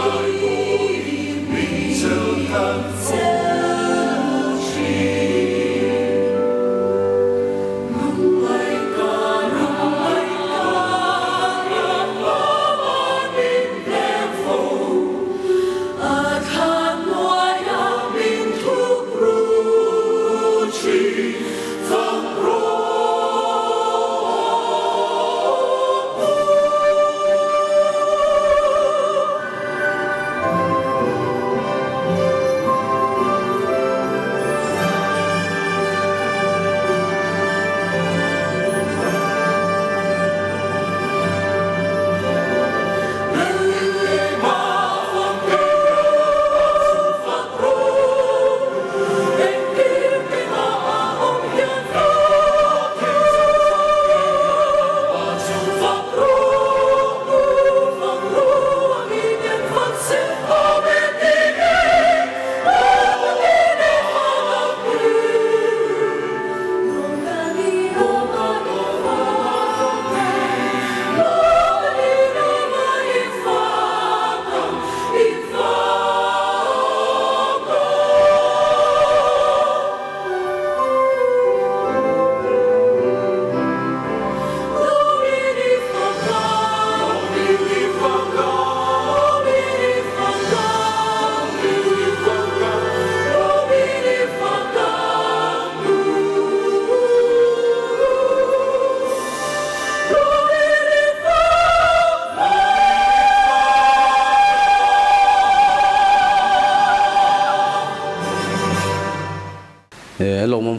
Bye.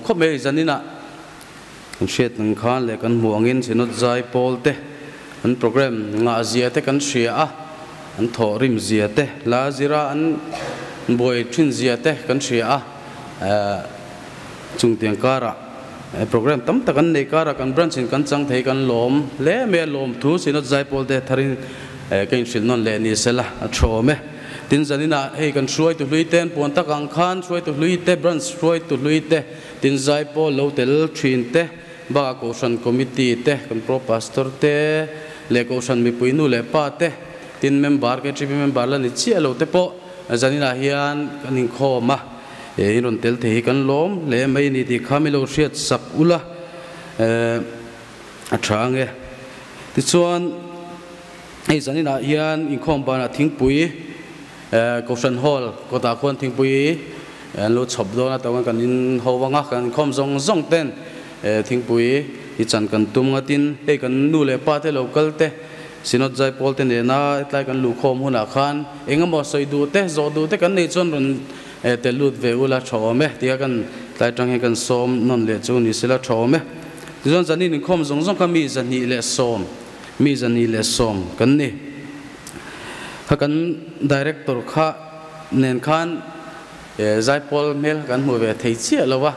khawp mai zaninah kan hriat ang khan leh kan hmuh angin Synod zai pawl te an program ngah zia te kan hria a, an thawh rim zia te la zira an buai thin zia te kan hria a, chungtiang karah program tam tak an nei karah kan branch in kan chang thei kan lawm hle mai a, lawmthu Synod zai pawl te tharin ka inhrilh nawn leh ni sela a thawm e. Tin zaninah hei kan hruaitu hlui te an puan tak ang khan hruaitu hlui te branch hruaitu hlui te tin zai pawl lo tel thin te bakah Kohhran Committee te kan Pro Pastor te leh Kohhran mipui nu leh pa te tin member KTP member la ni chiah lo te pawh zaninah hian kan inkhawm a in rawn tel thei hi kan lawm hle mai a ni tih kha mi lo hriat sak ula a tha ang e. Tichuan. Hei zaninah hian inkhawm banah thingpui Kohhran Hall kawtah khuan thingpui an lo chhawp dawn a, tawng kan in ho vang a, kan inkhawm zawng zawng ten thingpui hi chan kan tum ngatin hei kan nu leh pa te lo kal te Synod Zaipawl te nena hetlai kan luhkhawm hunah khan eng emaw sawi duh te zawh duh te kan nei chuan rawn tel lut ve ula tha awm e tia kan tlai tang hian kan sawm nawn leh chu ni sela tha awm e. Tichuan zanin inkhawm zawng zawng kha mi 210 Mi 210 kan ni. Kha kan Director kha nen khan Zaipawl hmel kan hmu ve thei chiah lo a,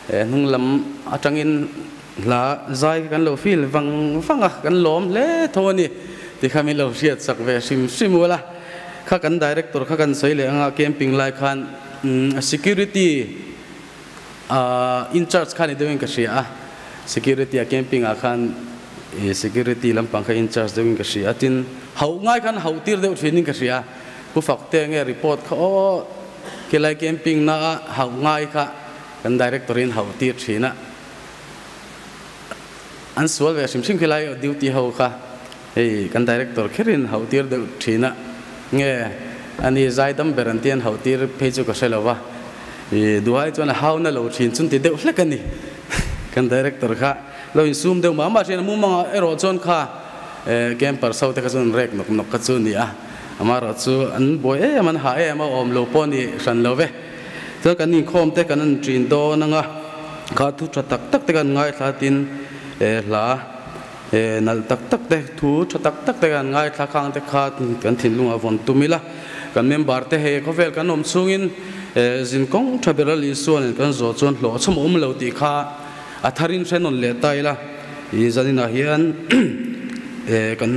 hnung lam atangin hla zai kha kan lo feel vang vang a, kan lawm hle tho a ni ti kha min lo hriat sak ve hrim hrim ul a. Kha kan Director kha kan sawi leh anga camping lai khan security In charge kha ni deuhin ka hria a, security a camping ah khan security lampang kha in charge deuhin ka hria a, tin hauh ngai khan hauh tir deuh thinin ka hria, Pu Fakte nge report kha aw khilai camping na a hauh ngai kha kan director in hauh tir thin a, an sual ve hrim hrim khilai duty ho kha hei kan director kherin hauh tir deuh thin a, nge ani zaidam ber an ti an hauh tir phei chu ka hre lo va. I duhai chuan a hauna lo thin chun ti deuh hlek a ni. Kan director kha lo insum deuh mah mah thin a, mumangah erawh chuan kha camper so te kha chuan rek nawk nawk kha chu a ni a, amaherawh chu an buai em an hah em a awm lo pawh a ni hran lo ve. Chuan kan inkhawm te kan an ṭin dawn ang a, kha thu ṭha tak tak te kan ngaithla tin hla nalh tak tak te thu ṭha tak tak te kan ngaithla khang te kha kan thinlungah vawn tum ila, kan member te hei khawvel kan awm chhungin zin kawng ṭha ber a Lisuanin kan zawh chuan hlawh chhawm awm lo tih kha a tharin hre nawn leh ta ila, i zaninah hian kan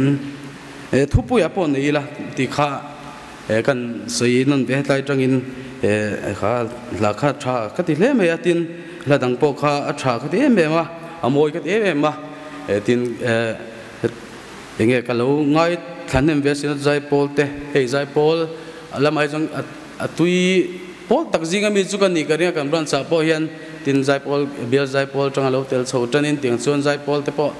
thupuiah pawh nei ila tih kha kan sawi nawn ve hetlai atangin kha hla kha ṭha ka ti hle mai a, tin hla dang pawh kha a ṭha ka ti em em a, a mawi ka ti em em a, tin enge ka lo ngai thla hnem ve asin a zaipawl te, hei zaipawl lamah hi chuan a tui pawl tak zinga mi chu ka nih ka ring a, kan branch ah pawh hian tin zaipawl bial zaipawl atanga lo tel chho tanin tiang chuan zaipawl te pawh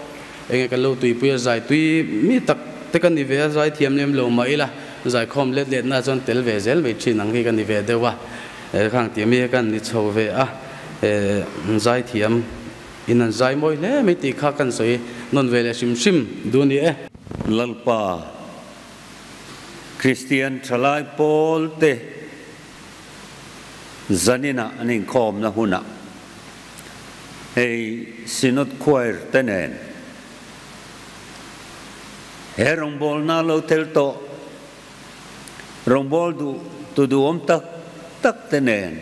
Enge kan lo tuipui a zai tui mi tak te ka ni ve a, zai thiam lem lo mah ila zaikhawm let letna chuan tel ve zel mai thin ang hi ka ni ve deuh a, khang tih mi hi kan ni chho ve a, zai thiam in an zai mawi hle mai tih kha kan sawi nawn ve leh hrim hrim duh a ni e. Lalpa, Kristian thalai pawl te zaninah an inkhawmna hunah Hei Synod Choir te nen he rawngbawlna lo tel tawh rawngbâwl duh tu duhawm tak tak te nen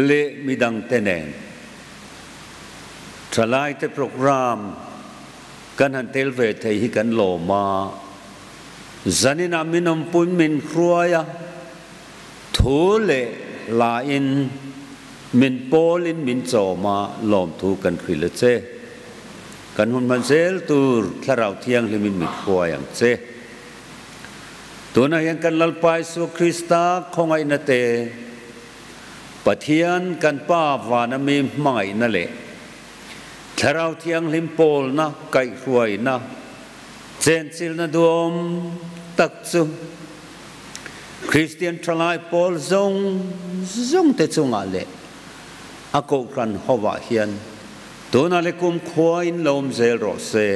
leh midang te nen thalaite programme kan han tel ve thei hi kan lawm a, zaninah min awmpui min hruai a. Thu leh hla in min pawl in min chawm a lawmthu kan hrilh a che. Kan hun hman zel tur Thlarau Thianghlim in min hruai ang che. Tunah hian kan Lalpa Isua Krista khawngaihna te, Pathian kan Pa vana mi hmangaihna leh Thlarau Thianghlim pawlna kaihhruaina chenchilna duhawm tak chu Kristian thalai pawl zawng zawng te chungah leh a kohhran hovah hian tunah leh kumkhua in lo awm zel rawh se.